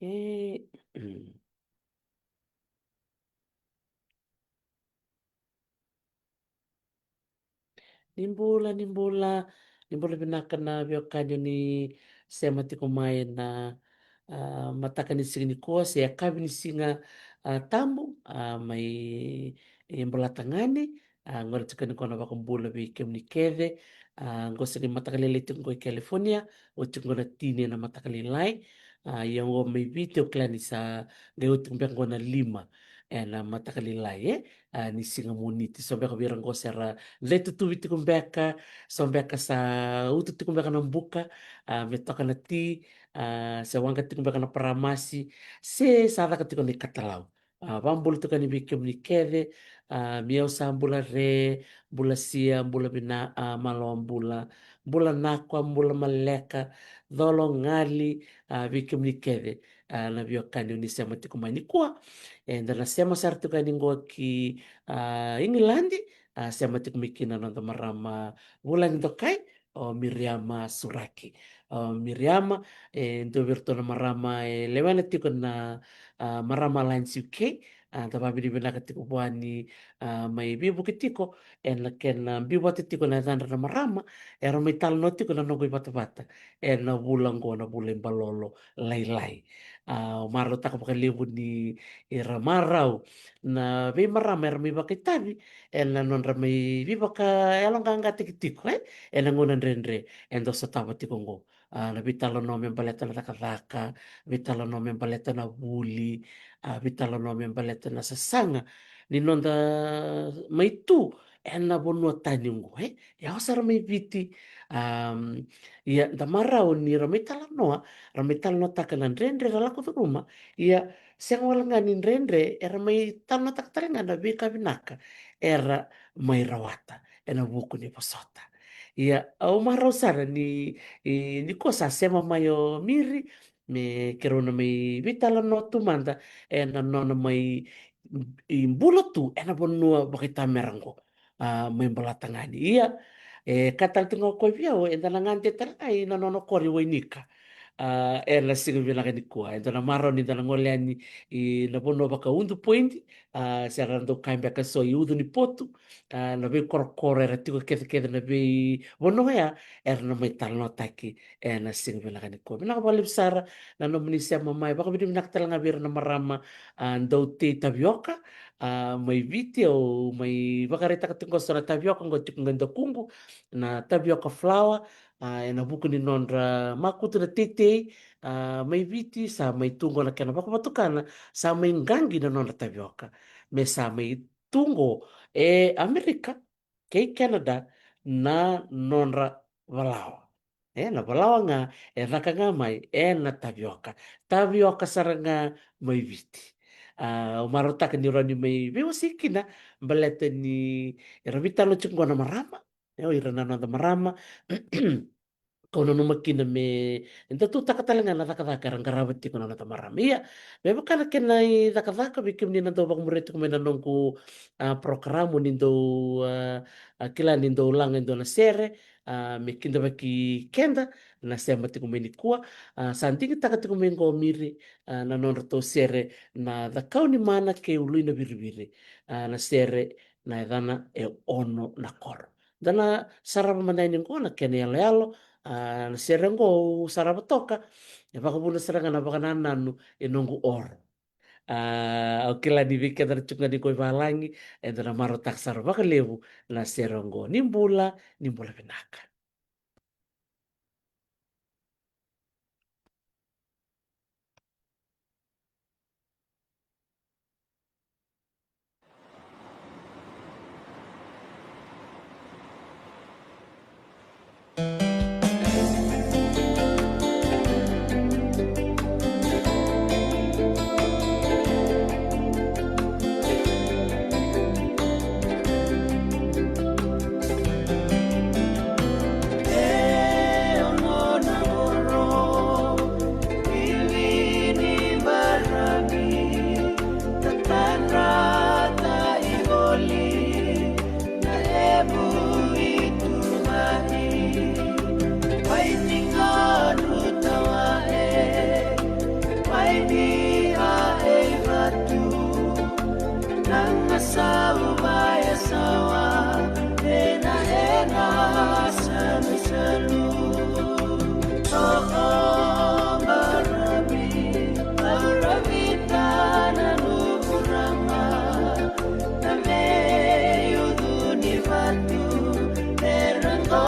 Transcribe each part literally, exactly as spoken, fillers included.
E, mm. Ni bula, ni bula, ni bula vinaka na veiwekani ni sema tiko mai na, ah, mataka ni siga nikua, se yakavi ni siga, ah, tabu, ah, mai, e, Bolatagane. Ah, qori tiko ni kona vakabula vei kemuni kece. Ah, qo se ni mataka lailai tiko qo i California, o tiko qo na tini ena mataka lailai. Ah, ia qo mai Viti au kila ni sa qai oti tiko beka qo na lima ena mataka lailai, e? Ah, ni siga Moniti. So beka vei ira qo se ra dai tutuvi tiko beka, so beka sa utu tiko beka na buka, ah, me toka na ti, ah, se waqa tiko beka na paramasi, se sa caka tiko na ikatalau. Ah, vakabula tiko yani vei kemuni kece, ah, Miau sa bula re, bula sia, bula vina, ah, maloa bula, bula nakua, bula maleka, colo gali, ah, vei kemuni kece, ah, na veiwekani ni sema tiko mai nikua. Eda na sema sara tiko yani qo ki, ah, Igiladi, ah, sema tiko mai kina na noda marama vulagi dokai, o Miriama Suraki. O Miriama, e dua vei iratou na marama e lewena tiko na, ah, Marama Alliance U K. Ah, da vakavinavinaka tiko vua ni, ah, mai veivuke tiko ena kena biu vata tiko na yacadra na marama era mai talanoa tiko na noqu ivatavata ena vula qo, na vula i Balolo lailai. Ah, au marautaka vakalevu ni ra marau na veimarama era mai vakaitavi ena nodra mai veivakayaloqaqataki tiko, e, ena gauna dredre eda sotava tiko qo. Ah, na veitalanoa me baleta na cakacaka, veitalanoa me baleta na vuli, ah, veitalanoa me baleta na sasaga ni noda mai tu ena vanua tani qo, e? E yawa sara mai Viti. Am, ia da marau ni ra mai talanoa, ra mai talanoataka na dredre ra lako curuma. Ia sega wale ga ni dredre, era mai talanoataka tale ga na veika vinaka era mai rawata ena vuku ni vosota. Ia au marau sara ni, i, nikua sa sema mai o Miri, me keirau na mai veitalanoa tu mada ena nona mai i bula tu ena vanua vakaitamera qo, ah, mai Bolatagane. Ia, e kaya tale tiko ga o koya vei au, eda na gade tale ga ina nona koro i Wainika. Ah, ena siga vinaka nikua eda na marau ni da na gole yani ina vanua vaka Udu Point, ah, se ra dau kaya beka eso i Udu ni Potu, ah, na veikorokoro era tiko kecekece na veivanua ya, era na mai talanoataki ena siga vinaka nikua. Vinaka vakalevu sara na nomuni sema mai. Vakavinavinaka tale ga vei ira na marama, ah, dau tei tavioka, ah, mai Viti. Au mai vakaraitaka tiko qo so na tavioka qo tiko qo e dakuqu, na tavioka flour, ah, ena vuku ni nodra makutu na teitei, ah, mai Viti sa mai tu qo na kena vakavatukana, sa mai qaqi na nodra tavioka me sa mai tu qo e Amerika kei Canada na nodra valawa. E, na valawa ga e caka ga mai ena tavioka. Tavioka sara ga mai Viti. Ah, au marautaka ni rawa ni mai veiwasei kina baleta ni era veitalanoa tiko qo na marama, e, o ira na noda marama. Kau nanuma kina me da tutaka tale ga na cakacaka era qarava tiko na noda marama. Ia, me vaka na kena icakacaka, vei kemuni na dau vakamuria tiko mai na noqu, ah, porokaramu, ni dau, ah, ah, kila ni dau laga e dua na sere, ah, me kidavaki keda na sema tiko mai nikua. Ah, sa digitaka tiko mai qo o Miri, ah, na nodratou sere na Cakaunimana kei Uluinaviriviri, ah, na sere na yacana e Ono na Koro. Da na sarava mada yani qo na kena iyaloyalo, ah, na sere qo au sarava toka, e vakavuna sara ga na vakanananu e noqu oro. Ah, au kila ni vei keda na tiko ga ni qo i valagi, eda na marautaka sara vakalevu na sere qo. Ni bula, ni bula vinaka.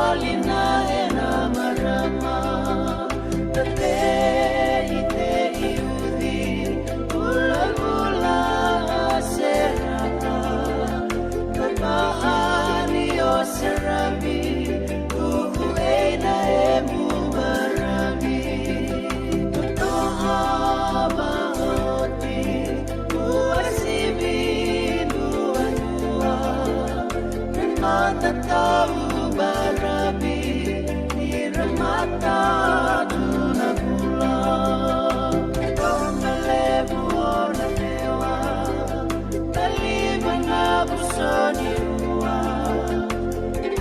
Lina ena marama, na teitei uci, vulavula a Sera, na vaani o Serami, tuku ei na emu marami. Totoa vaoti, ua sivi duadua, na noda tau barabi, ni ra matata na bula. Toka levu o na lewa, talima na vuso ni rua.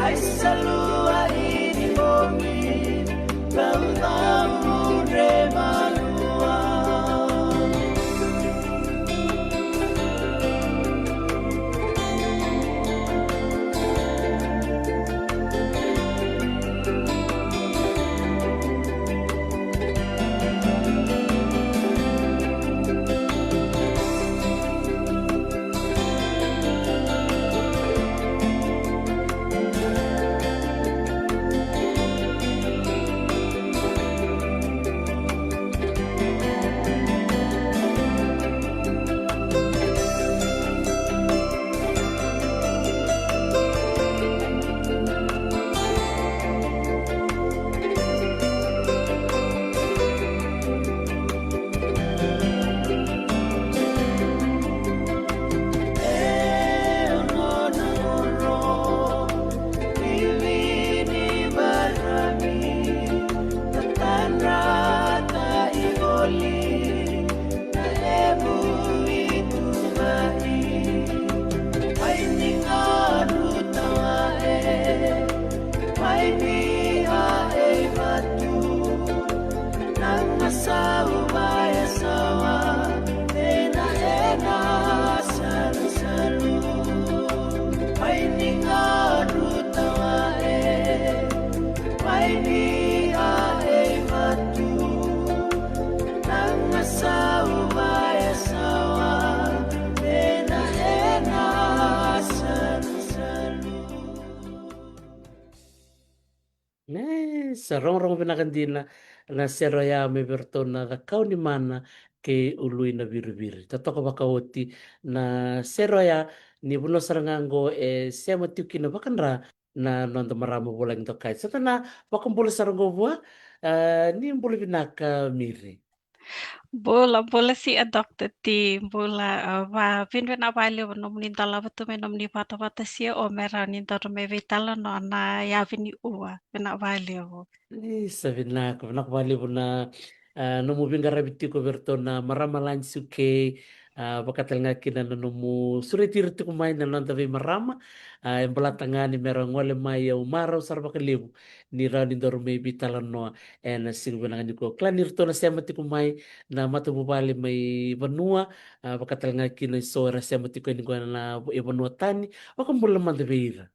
Ai salua i ni bogi, bau bau re malua. Ne, sa rogorogo vinaka dina na sere oya mai vei iratou na Cakaunimana kei Uluinaviriviri. Totoka vakaoti na sere oya, ni vanua sara ga oqo e sema tiko kina vakadra na noda marama vulagi dokai. Sa da na vakabula sara oqo vua, ah, ni bula vinaka Miri. Bula, bula Sia Doctor T, bula, ah, vakavinavinaka vakalevu nomuni dolava tu mai nomuni vatavata Sia, o me rawa ni daru mai veitalanoa na yavi ni ua. Vinaka vakalevu. Isa, vinaka, vinaka vakalevu na, ah, nomu veiqaravi tiko vei iratou na marama Lani Sukei, ah, vakatalega kina na nomu sureti ira tiko mai na noda veimarama, ah, e baleta ga ni me ra gole mai, au marau sara vakalevu ni rawa ni daru mai veitalanoa ena siga vinaka nikua. Kila ni ratou na sema tiko mai na matavuvale mai vanua, ah, vakatalega kina eso era sema tiko yani qo na, e vanua tani, vakabula mada vei ira.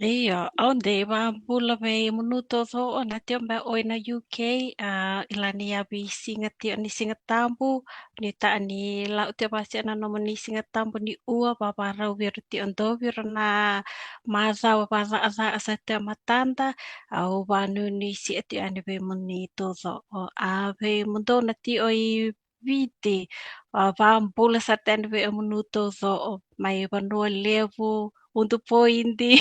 Io, au dei vakabula vei munu taucoko na tio beka o i na U K, ah, i Lani yavi siga tio ni Siga Tabu, ni ta ni lau tio vasi na nomuni Siga Tabu ni ua, vavarau vei ira tio dou vei ira na macawa vacacaa sa tio matada, au vanuinui Sia tio yani vei muni taucoko. A vei mudou na tio i Viti, a, vakabula sara tiko yani vei emunu taucoko mai Vanua Levu, Udu Poidi,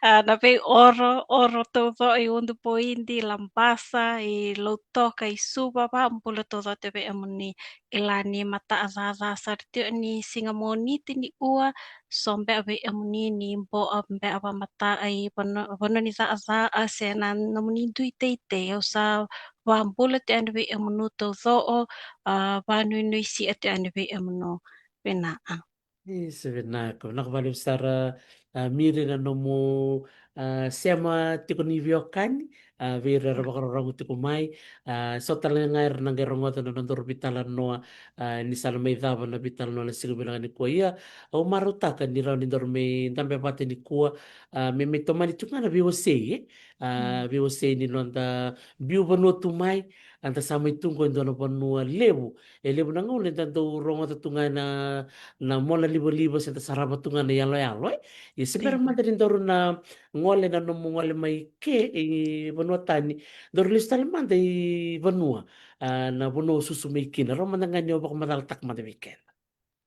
a, na vei oro, oro taucoko i Udu Poidi, Labasa, i Lautoka, i Suva, vakabula taucoko tiko vei emuni. I Lani matacaca sara tiko ni Siga Moniti ni ua, so beka vei emuni ni boa beka vamata i vanua, vanua ni cakacaka se na nomuni dui teitei, au sa vakabula tiko yani vei emunu taucoko, a, vanuinui Sia tiko yani vei emunu. Vinaka. Isa, vinaka, vinaka vakalevu sara, a, Miri na nomu, a, sema tiko ni veiwekani, a, vei ira era vakarorogo tiko mai, a, so tale ga era na qai rogoca na nodaru veitalanoa, a, ni sa na mai cava na veitalanoa na siga vinaka nikua. Ia, au marautaka ni rawa ni daru mai dabe vata nikua, a, me mai tomani tu ga na veiwasei, e? A, veiwasei ni noda biu vanua tu mai, a, da sa mai tu qo e dua na vanua levu. E levu na gauna eda dau rogoca tu ga na, na mona livaliva se da sarava tu ga na iyaloyalo, e? Se bera mada ni daru na gole na nomu gole mai ke i vanua tani, daru lesu tale mada i vanua, a, na vanua o susu mai kina. Rawa mada ga ni o vakamacalataka mada vei keda.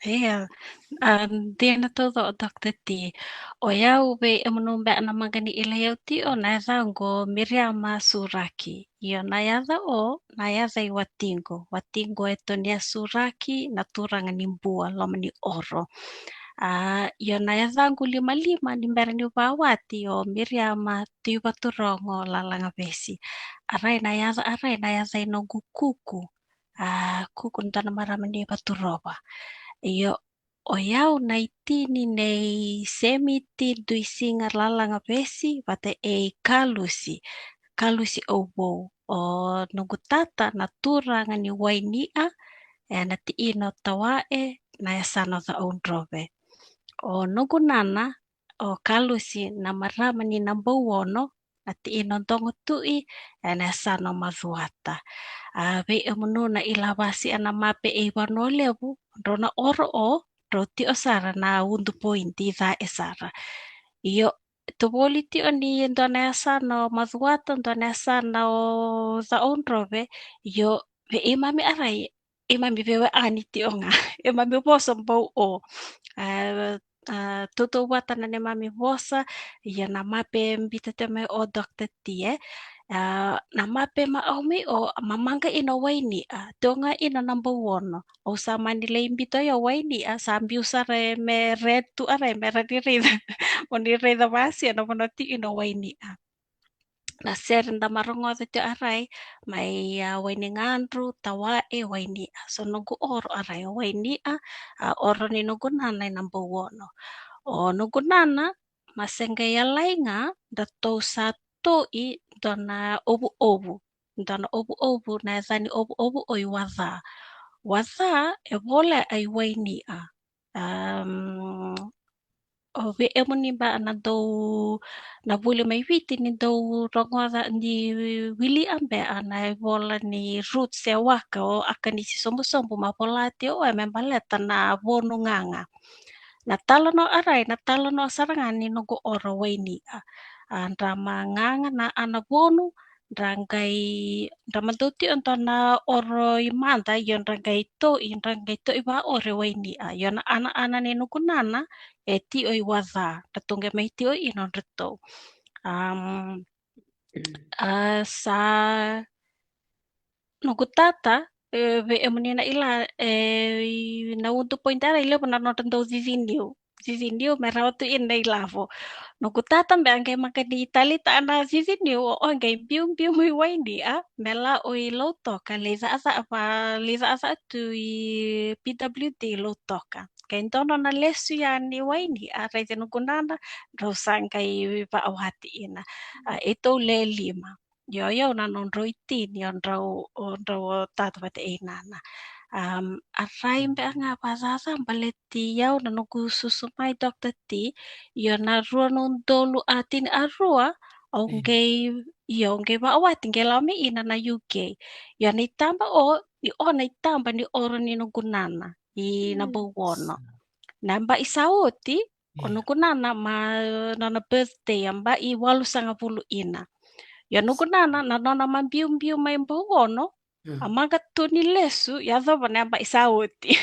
Ia, a, dina taucoko, Doctor T. O yau, vei emunu beka na maqani ilai au tiko, na yacaqu o Miriama Suraki. Io, na yaca o, na yaca i watiqu. Watiqu o Etonia Suraki, na turaga ni Bua, loma ni Oro. A, io, na yacaqu limalima ni bera niu vawati o Miriama Tuivaturogo Lalagavesi. A rai na yaca, a rai na yaca i noqu kuku. A, kuku, dua na marama ni Vaturova. Io, o yau na itini nei Semiti Duisiga Lalagavesi vata ei Kalusi, Kalusi Auvou. O noqu tata na turaga ni Waini'a, e na ti'ina o Tawae, na yasana o Ca'audrove. O noqu nana o Kalusi na marama ni Nabauono, na ti'ina o Dogotu'i, e na yasana o Macuata. A, vei emunu na ilavasi e na mape ei Vanua Levu, drau na oro o, drau ti'o sara na udu pointi, i Ca'e sara. Io, tovoli ti'o ni dua na yasana o Macuata, dua na yasana o Ca'audrove. Io, vei eimami a rai, eimami veiwekani ti'o ga. Eimami vosa bau o. A, a, tautauvata na neimami vosa, ia na mape biuta ti'o mai o Doctor T, e. A, na mape ma au mai o, ma maqa'ina o Waini'a, ti'o ga 'ina Nabauono. Au sa mani lai biuta o Waini'a, sa biu sara e me red tu a rai, me ra ni raica. Mo ni raica vasi e na vanua ti'o 'ina o Waini'a. Na sere da ma rogoca ti'o a rai, mai, a, Wainigadru, Tawae, Waini'a. So noqu oro a rai o Waini'a, a, oro ni noqu nana i Nabauono. O noqu nana, ma se qai yalai ga, datou sa to'i dua na ovuovu. Dua na ovuovu, na yaca ni ovuovu o i Waca. Waca e voleka i Waini'a. Am, o vei emuni beka na dau, na vuli mai Viti ni dau rogoca, ni wilia beka na ivola ni Roots e Waka o Akanisi Sobusobu, ma vola ti'o e me baleta na Vonu Gaga. Na talanoa a rai, na talanoa sara ga ni noqu oro Waini'a. A, dra ma gaga na 'ana vonu, dra qai, dra ma dau ti'o dua na oro i mada, io dra qai to'i, dra qai to'i va'ore Waini'a. Io na 'ana, 'ana ni noqu nana e ti'o i Waca, dratou qai mai ti'o 'ina o dratou. Am, a, sa noqu tata, e, vei emuni na ila, e, i na udu pointi a rai, levu na nodra dau ciciniu. Ciciniu me rawa tu 'ina na ilavo. Noqu tata beka qai maqani taleitaka na ciciniu, o, o qai biubiu mai Waini'a, me la'o i Lautoka, lai ca'aca'a va, lai ca'aca'a tu i P W D i Lautoka. Qai dua nona lesu yani i Waini'a, raici noqu nana, drau sa qai va'awati 'ina. A, eitou le lima. Io, io, na nodrau itini o drau, o drau o tata vata ei nana. Am, a rai beka ga vacaca baleti au na noqu susu mai, Doctor T, io na rua na udolu a tini a rua, au qai, io, au qai va'awati, qai la'o mai 'ina na U K. Io na itaba o, i o na itaba ni oro ni noqu nana i Nabauono. Na ba'i sa oti, o noqu nana ma nona birthday, a ba'i walusagavulu 'ina. Io noqu nana, na nona ma biubiu mai Bauono, a maqa tu ni lesu, yacova na ba'i sa oti.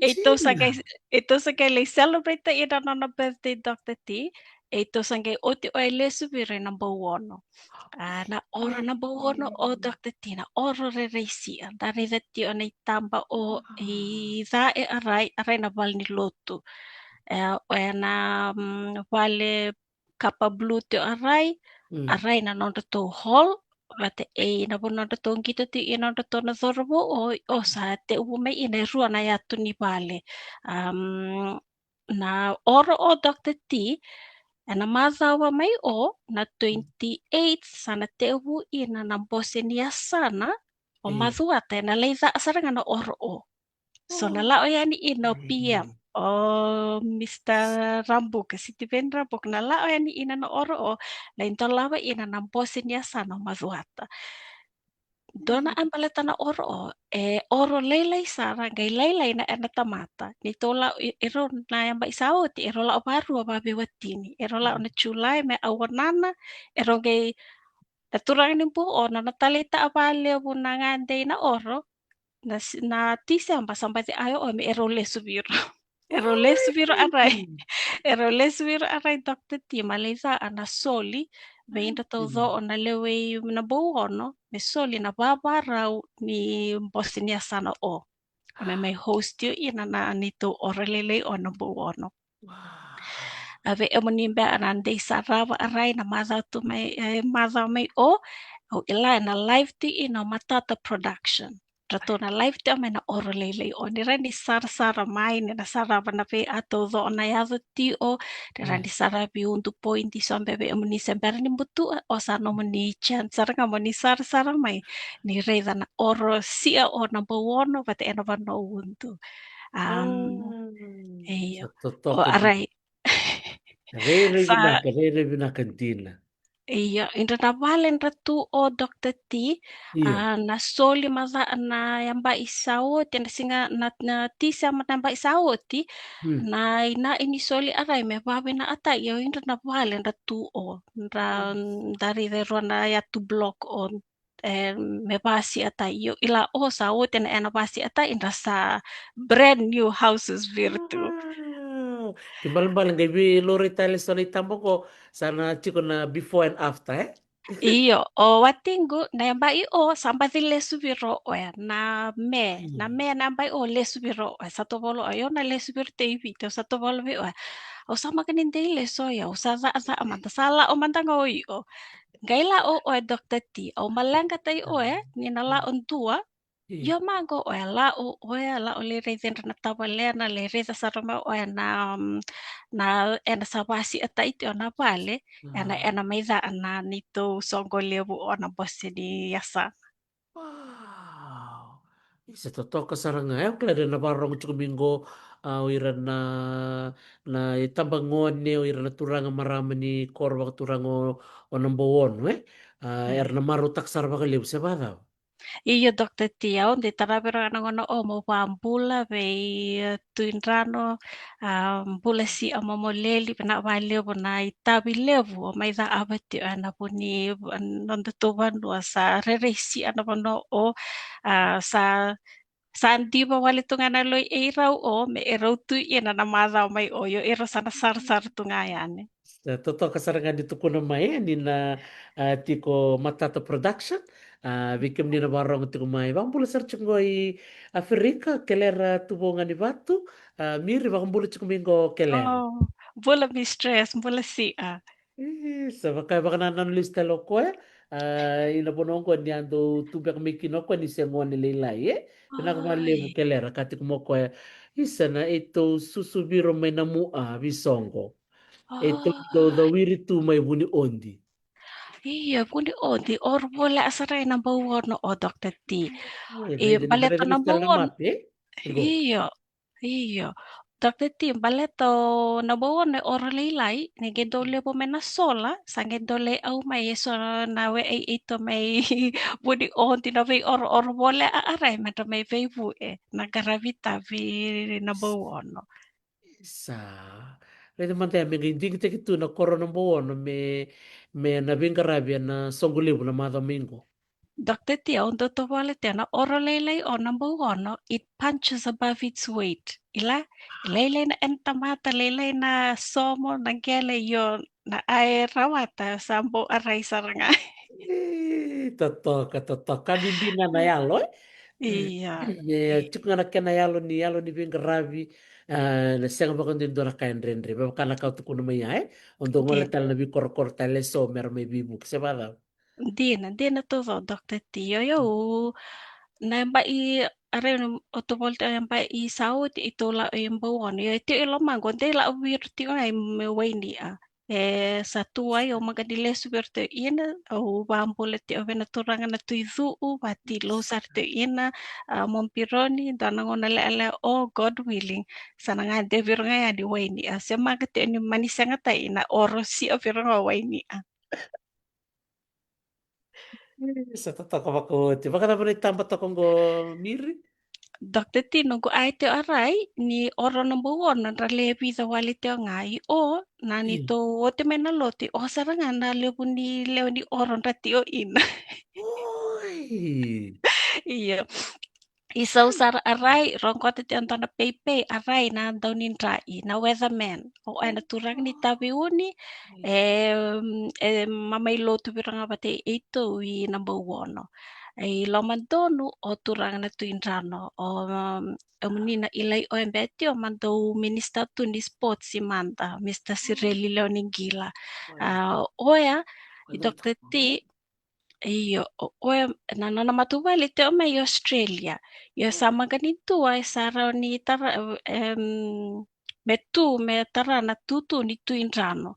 Eitou sa qai, eitou sa qai lai celebrate 'ina nona birthday, Doctor T, eitou sa qai oti o e lesu vei ira i Nabauono. A, na oro Nabauono o Doctor T, na oro rairai si'a. Da raica ti'o na itaba o i Ca'e a rai, a rai na vale ni lotu. E, o e na, mm, vale kapa blue ti'o a rai, a rai na nodratou hall, vata ei na vanua nodratou qito ti'o 'ina nodratou na cauravou, o, o sa te'uvu mai 'ina e rua na yatu ni vale. Am, na oro o Doctor T, e na macawa mai o, na twenty-eight, sa na te'uvu 'ina na bose ni yasana o Macuata, e na lai ca'a sara ga na oro o. So na la'o yani 'ina o P M, o Mister Rabuka, Sitiveni Rabuka, na la'o yani 'ina na oro o, lai dolava 'ina na bose ni yasana o Macuata. Dua na a baleta na oro o, e oro lailai sara, qai lailai na ena tamata. Ni tou la'o i, i rau na yaba i sa oti, e rau la'o varua vaveiwatini. E rau la'o na Julai me au o nana, e rau qai, na turaga ni bou o, na, na taleita'a valevu na gade i na oro, na, na Tiseba sa baci ayo o me e rau lesu viro. E rau lesu viro arai. E rau lesu viro arai, Doctor T, ma lai ca'a na soli, vei ira tauco'o na lewe i na bou ono, me soli na vavarau ni bose ni yasana o. Me mai host io ina na neitou oro lailai o na bou ono. A vei emuni bea na dei sarava arai na macawa tu mai, e, macawa mai o, au ila na live tu ina o Matata Production. Ratou na live tu mai na oro lailai o, ni ra ni sarasara mai, ni na sarava na vei a tauco'o na yaco ti o, ni ra ni saravi udu poidi so bea vei emuni se bera ni butu'a, o sa nomuni chance sara ga mo ni sarasara mai, ni raica na oro si'a o na bau ono vata ena vanua udu. Um, io. O arai. Rairai vinaka, rairai vinaka dina. Io, indra na vale dra tu o Doctor T, a, na soli maca na yaba i sa oti, na siga na, na Tiseba na yaba i sa oti, na ina ini soli arai me vavina'atai, io indra na vale dra tu o, dra, dra raica rua na yatu block o, e, me vasi'atai, io ila o sa oti na ena vasi'atai, indra sa brand new houses viri tu. Wow. Ke balebale qai vei laurai tale so na itaba qo, sa na tiko na before and after, e? Io, o watiqu, na yaba i o, sa baci lesu viro oya, na Me, na Me na yaba i o lesu viro oya, sa tovolo oya, o na lesu viro te i Viti, o sa tovolo vei oya. Au sa maka ni dei lesu oya, au sa ca'a ca'a mada, sa la'o mada ga o i o. Qai la'o oya Doctor T, au maleqa tai oya, ni na la'o dua, Io maqo oya la'o, oya la'o lai raica dra na tavalena, lai raica sara mai oya na, na ena sa vasi'atai ti o na vale, ena, ena mai ca'a na neitou soqo levu o na bose ni yasana. Wow. Isa totoka sara ga, e, au kila dra na varogo tiko mai qo, a, o ira na, na itabagone, o ira na turaga marama ni koro vakaturaga o, o na bau ono, e? A, era na marautaka sara vakalevu, se vakacava? Io, Doctor T, au dei taravi raga na gona o mo vabula vei, e, Tui Drano, a, bula si'a mo mo leli, vinaka valevu na itavi levu o mai ca'ava ti o ena vuni, noda tu vanua sa rerei si'a na vanua o, a, sa, sa diva wale tu ga na loi e irau o, me e rau tu ina na macawa mai o, io ira sa na sarasara tu ga yani. Sa totoka sara ga ni tukuna mai, e, ni na, a, tiko Matata Production. A, vei kemuni na varogo tiko mai, vakabula sara tiko qo i Aferika, Kelera Tuvouganivatu. A, Miri, vakabula tiko mai qo Kelera. O, bula mistress, bula si'a. Isa, vaka, vakanananu lesu tale o koya. A, ina vanua qo ni a dau tu beka mai kina o koya ni se gone lailai, e? Vinaka valevu Kelera, ka tiko mai o koya. Isa na eitou susu viro mai na mu'a visoqo. Eitou dau cawiri tu mai Vuniodi. Ia, Vuniodi, o ro volea sara ena bau ono o Doctor T. E, baleta na bau ono. Io, io. Doctor T, baleta o na bau ono e oro lailai, ni qai dau levu mai na sola, sa qai dau lai au mai e so na we ai eito mai Vuniodi na vei oro oro volea a arai me dra mai veivu'e na qaravi tavi na bau ono. Sa raica mada ya me qai digitaki tu na koro na bau ono me, me na veiqaravi ena soqo levu na macawa mai qo. Doctor T, au dau tovolea tiko na oro lailai o na bau ono, it punches above its weight. Ila, lailai na ena tamata, lailai na somo, na qele, io na a e rawata sa bau arai sara ga. E, totoka, totoka. Bibi ga na yalo, e? Ia. E tiko ga na kena yalo ni, yalo ni veiqaravi, a, na sega vakaduidua na ka e dredre. Me vaka na ka au tukuna mai ya, e? O dau gole tale na veikorokoro tale so me ra mai veivuke, se vakacava? Dina, dina taucoko, Doctor T. Io, io, na yaba i, a raica ni o tovolea tiko na yaba i sa oti, i tovolea i bau ono. Io, e tiko i lomaqu, o dei la'o viro tiko ga i Wainia. E sa tu ai, au maka ni lesu vei iratou ina, au vabula tiko vei na turaga na Tui Cu'u, vati lou sara tiko ina, a, Mom Pironi, dua na gauna le'ale'a o, God willing, sa na gade vei ira ga yani Wainia. Se maka tiko ni mani sega tale na oro si'a vei ira ga o Wainia. Sa totoka vakaoti. Vakacava na itaba toka qo, Miri? Doctor T, noqu ae teo Arai, ni oro na bau ono, dra lewe vica wale teo ga. I o, na ni tou oti mai na lotu, i o sara ga na levu ni lewe ni oro dra tio ina. Oi. Io. I sau sara Arai, roqota teo dua na peipei, Arai na dau ni dra i, na weatherman. O, e na turaga ni Taveuni, e, e mamai lotu vei ira ga vata eitou i na bau ono. E i Lomadonu, o turaga na Tui Drano, o, um, e muni na ilai o e beti o ma dau minista tu ni sports i mada, Mr Sireli Leonigila. A, oya, i Doctor T, io, o, oya, na nona matavuvale teo mai i Australia. Io, sa maqani dua, e sa rawa ni tara, em, me tu, me tara na tutu ni Tui Drano.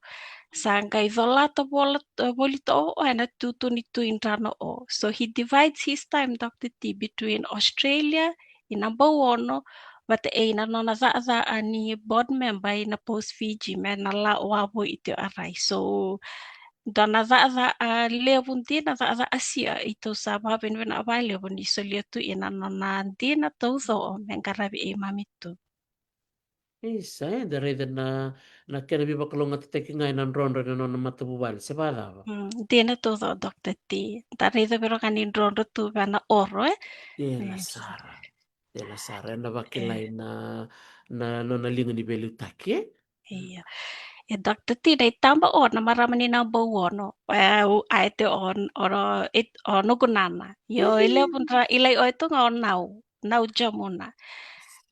Sa qai colata vola, voli toka o, oya na tutu ni Tui Drano o. So he divides his time, Doctor T, between Australia, i na bau ono, vata e i na nona cakacaka ni board member i na Post Fiji, me na la wavoki teo Arai. So, dua na cakacaka levu dina, cakacaka sia, i tou sa vavinavinaka valevu ni solia tu i na nona dina tauco, me qaravi e i mami tu. Isa, e, da raica na, na kena veivakalougatataki ga e na drodro e na nona matavuvale, se vacava? Mm, dina tauco, Doctor T. Da raica vei ira ga ni drodro tu vei na oro, e? Dina sara. Dina sara, e na vakilai na, na, na nona liga ni veiliutaki, e? Io. E Doctor T, na itaba o na marama ni na bau ono. E, u, a, e te o, o, o, e, o noqu nana. Io, e levu dra, ilai o e tu ga o nau. Nau Jamuna.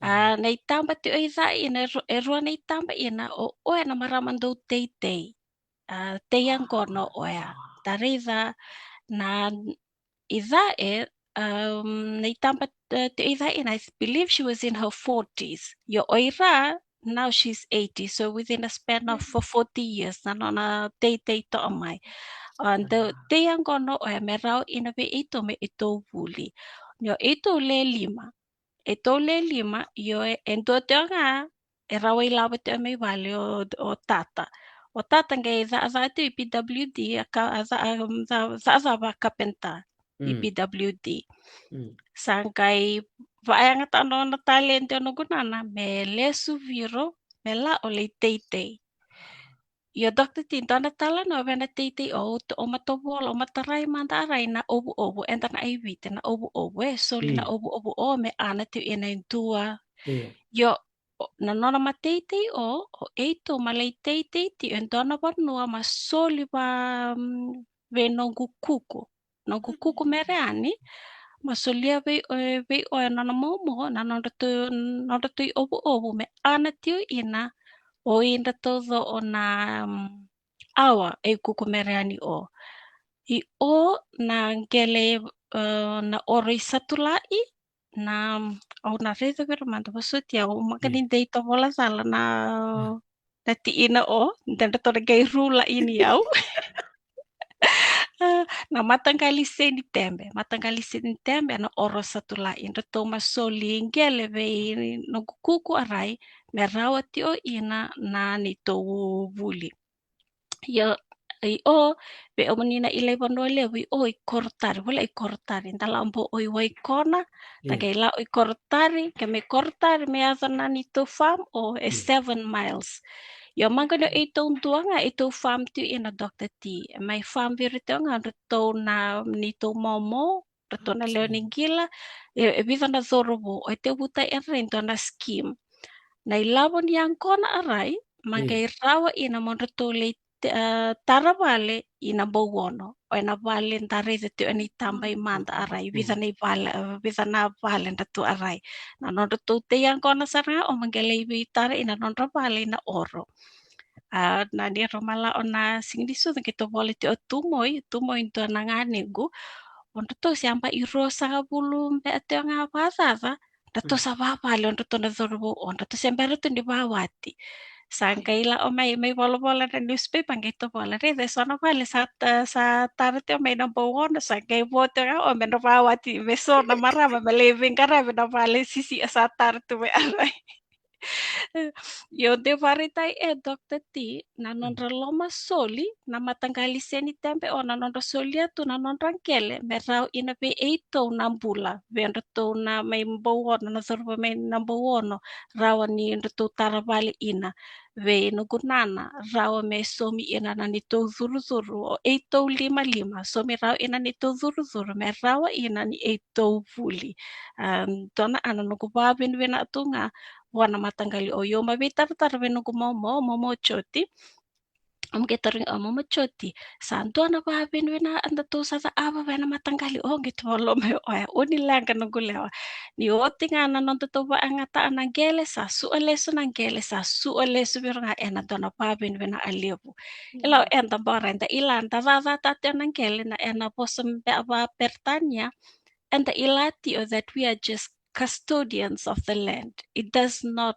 A, na itaba tio i ca ina, e ru-, e rua na itaba ina, o, oya na marama dau teitei. A, tei yaqona oya. Da raica na i ca e, um, na itaba, e, tio i ca ina, I believe she was in her forties. Io o ira, now she's eighty, so within a span of, for forty years, na nona teitei toka mai. A, da tei yaqona oya me rawa ina vei eitou me eitou vuli. Io eitou le lima. Eitou le lima, io e, e dua tio ga, e rawa ilavo tio mai vale o, o tata. O tata qai cakacaka tio i P W D, a ka, a ca-, a, ca-, cakacaka vakapenta i P W D. Sa qai vakayagataka na nona taledi o noqu nana me lesu viro, me la o lai teitei. Io Doctor T, dua na talanoa vei na teitei o, o, o ma tovola, o ma tarai mada Arai na ovuovu, eda na i Viti na ovuovu, e soli na ovuovu o me ana tio ina e dua. Io, o, na nona ma teitei o, o eitou ma lai teitei tio e dua na vanua ma soli va, mm, vei noqu kuku. Noqu kuku Mereani, ma solia vei, e, vei oya nona momo, na nodratou, nodratou i ovuovu, me ana tio ina, o i dratou co o na, mm, awa, e kuku Mereani o. I o na qele, e, na oro i Satulai, na, au na raica vei ira mada vosoti au, maka ni dei tovola cala na, na tiina o, da dratou na qai rula ini au. A, na mataqali Senitebe, mataqali Senitebe, na oro Satulai, dratou ma soli qele vei noqu kuku Arai, me rawa tio ina na neitou vuli. Io, i o, vei o mani na ilai vanua levu, i o i Korotari, vola i Korotari, da la bo o i Waikona, da qai la o i Korotari, ke mai Korotari, me yaco na neitou farm o e seven miles. Io, maqani o eitou dua ga, eitou farm tio ina Doctor T, e mai farm vei iratou ga, dratou na neitou momo, dratou na lewe ni qila, e, e vica na cauravou, o e tevuta era e dua na scheme. Na ilavo ni yaqona Arai, ma qai rawa ina mo dratou lai te-, a, tara vale ina Bauono. O ena vale da raica tio ena itaba i mada Arai, vica na ivale, a, vica na vale dratou Arai. Na nodratou tei yaqona sara ga, o ma qai lai veitara ina nodra vale ina Oro. A, na ni rau ma la o na Siga ni Sucu qai tovolea tio o Tumoi, Tumoi dua na ganequ. O dratou se yaba i ruasagavulu beka tio ga vakacaca, dratou sa vavale o dratou na cauravou, o dratou se bera tu ni vawati. Sa qai la o mai, mai volavola na newspaper qai tovolea, raica e so na vale sa ta-, sa tara tio mai na Bauono, sa qai vo tio ga o me na vawati, me so na marama me lai veiqaravi na vale sisi sa tara tu mai Arai. Io, de vakaraitaka e Doctor T na nodra loma soli na mataqali Senitebe, o na nodra solia tu na nodra qele me rawa ina vei eitou na bula, vei dratou na mai Bauono, na cauravou mai na Bauono, rawa ni dratou tara vale ina, vei noqu nana, rawa me saumi ina na neitou curucuru, o eitou limalima, saumi rawa ina neitou curucuru, me rawa ina ni eitou vuli. A, dua na ka na noqu vakavinavinaka tu ga vua na mataqali o. Io, au mai veitaratara vei noqu momo, momo Joti. Au mai qai taroga o momo Joti, sa dua na vakavinavinaka datou sa cakava vei na mataqali o? Qai tu vakalougatataki o koya, o ni leqa noqu lewa. Ni oti ga na nodatou vakayagataka na qele, sa suka lesu na qele, sa suka lesu vei ira ga ena dua na vakavinavinaka levu. Ila o eda beka ra, eda ila da cakacakataka tiko na qele, na ena vosa beka vakaperitania, eda ila tiko that we are just custodians of the land. It does not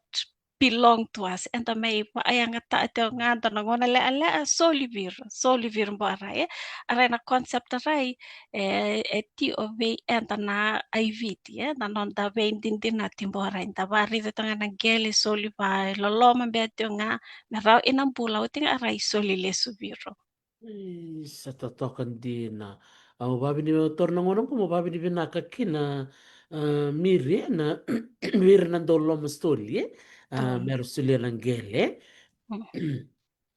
belong to us. Eda mai vakayagataka tiko ga, dua na gauna lekaleka soli vei ira, soli vei ira beka ra, e. A rai na concept a rai, e, e tiko vei eda na aiviti, e, na noda veidinadinati beka ra, eda vakaraica tiko ga na qele soli vakaloloma beka tiko ga, me rawa ina bula, oti ga a rai soli lesu vei ira. Isa, totoka dina. Au vakavinavinaka, taura na gauna qo meu vakavinavinaka kina, a, Miri, e, na vei ira na dau loma soli, e, a, me ra solia na qele. Mm.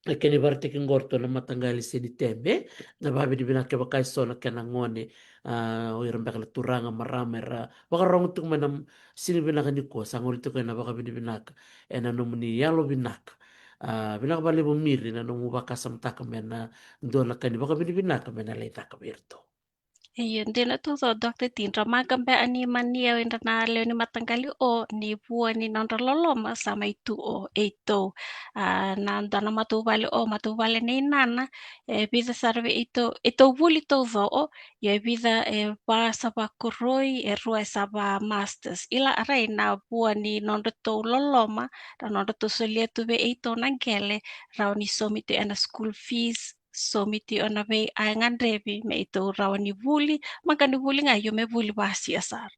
Na kena ivakaraitaki qo ratou na mataqali Senitebe, na vakavinavinaka kevaka e so na kena gone, a, o ira beka na turaga, marama era vakarogo tiko mai na m-, siga vinaka nikua, sa gole tiko ena vakavinavinaka ena nomuni yalovinaka. A, vinaka vakalevu Miri na nomu vakasamataka me na dua na ka ni vakavinavinaka me na lai caka vei iratou. Io, dina tu so, Doctor T, dra maqa beka ni mani au, ira na lewe ni mataqali o, ni vua ni nodra loloma sa mai tu o eitou. A, na dua na matavuvale o, matavuvale nei nana, e vica sara vei eitou, eitou vuli taucoko, ia e vica e va sa vakoroi, e rua e sa va masters. Ila a rai na vua ni nodratou loloma, na nodratou solia tu vei eitou na qele, rawa ni saumi tu ena school fees, saumi tu ena vei a gadrevi me eitou rawa ni vuli, maqa ni vuli ga, io me vuli vasia sara.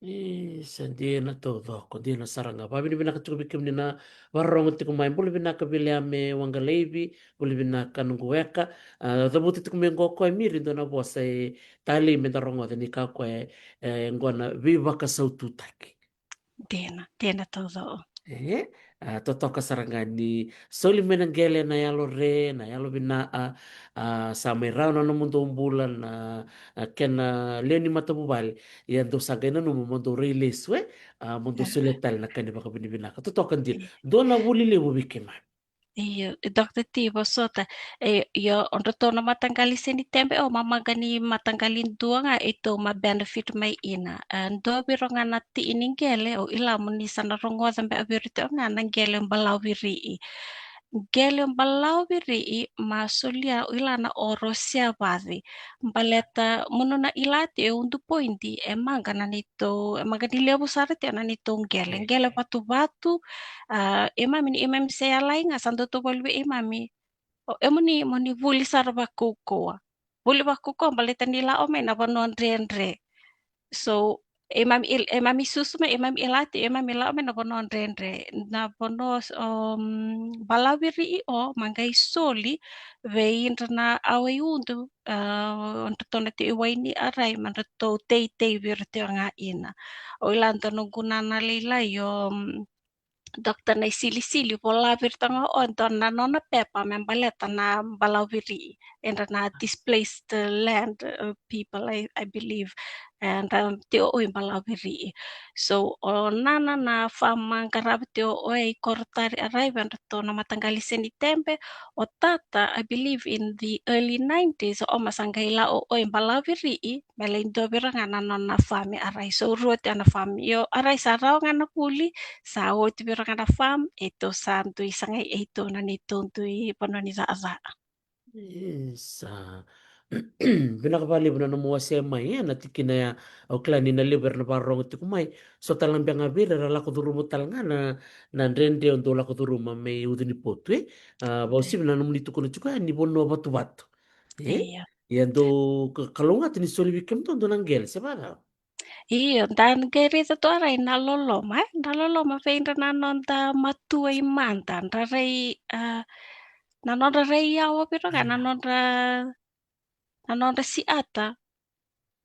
Isa, dina taucoko, dina sara ga. Vakavinavinaka tiko vei kemuni na vakarorogo tiko mai. Bula vinaka Viliame Waqalaivi, bula vinaka noqu weka. A, cavuta tiko mai qo o koya Miri dua na vosa e talei me da rogoca ni kaya o koya, e, qo na veivakasaututaki. Dina, dina taucoko. E, a, totoka sara ga ni soli mai na qele na yalo re, na yalo vinaka, a, sa mai rawa na nomudou bula na, a, kena lewe ni matavuvale. Ia dou sa qai nanuma mo dou rai lesu, e, a, mo dou solia tale na ka ni vakavinavinaka. Totoka dina. Dua na vuli levu vei keimami. Io, e Doctor T, vosota, e, io, o dratou na mataqali Senitebe, o mamaqa ni mataqali dua ga, eitou ma benefit mai ina. E, dua vei ira ga na ti'i ni qele, o ila mo ni sa na rogoca beka vei ira tiko ga na qele balavu viri'i. Qele balavu viri'i, ma solia o ila na oro sevaci. Baleta mo nona ila tiko e udu poidi, e maqa na neitou, e maqa ni levu sara tiko na neitou qele. Qele vatuvatu, a, e mami ni, e mami se yalai ga sa dau tovolea vei e mami. O, e mo ni, mo ni vuli sara vakaukauwa. Vuli vakaukauwa, baleta ni lako mai na vanua dredre. So, e mami il-, e mami susu mai, e mami ila tiko, e mami lako mai na vanua dredre. Na vanua, um, balavu viri'i o, ma qai soli vei ira na awa i udu, a, o dratou na tiko i wai ni arai, ma dratou teitei vei ira tiko ga ina. O ila dua noqu nana lailai o, um, Doctor Naisilisili, vola vei ira tiko ga o dua na nona pepa me baleta na balavu viri'i, era na displaced land, uh, people, I, I believe. Era tiko o i balavu viri'i. So, o nana na farm a qarava tiko o i Korotari Arai vei dratou na mataqali Senitebe, o tata, I believe in the early nineties, o ma sa qai lako o i balavu viri'i, me lai dua vei ira ga na nona farm i Arai. So, rua tiko na farm. Io, Arai sa rawa ga na vuli, sa oti vei ira ga na farm, eitou sa dui sagai eitou na neitou dui vanua ni cakacaka. Isa. Vinaka vakalevu na nomu wasea mai, e, na tikina ya, au kila ni na levu era na vakarorogo tiko mai. So tale ga beka ga vei ira era lako curuma tale ga na, na dredre o dou lako curuma mai Ucu ni Potu, e. A, vakauasivi na nomuni tukuna tiko ya ni vanua vatuvatu. E? Io. Ia dou ka-, kalougata ni soli vei kemudou dua na qele, se vacava? Io, da qai raica tu a rai na loloma, e? Na loloma vei ira na noda matua i mada, da rai, a, na nodra rai yawa vei ira ga, na nodra, na nodra siata.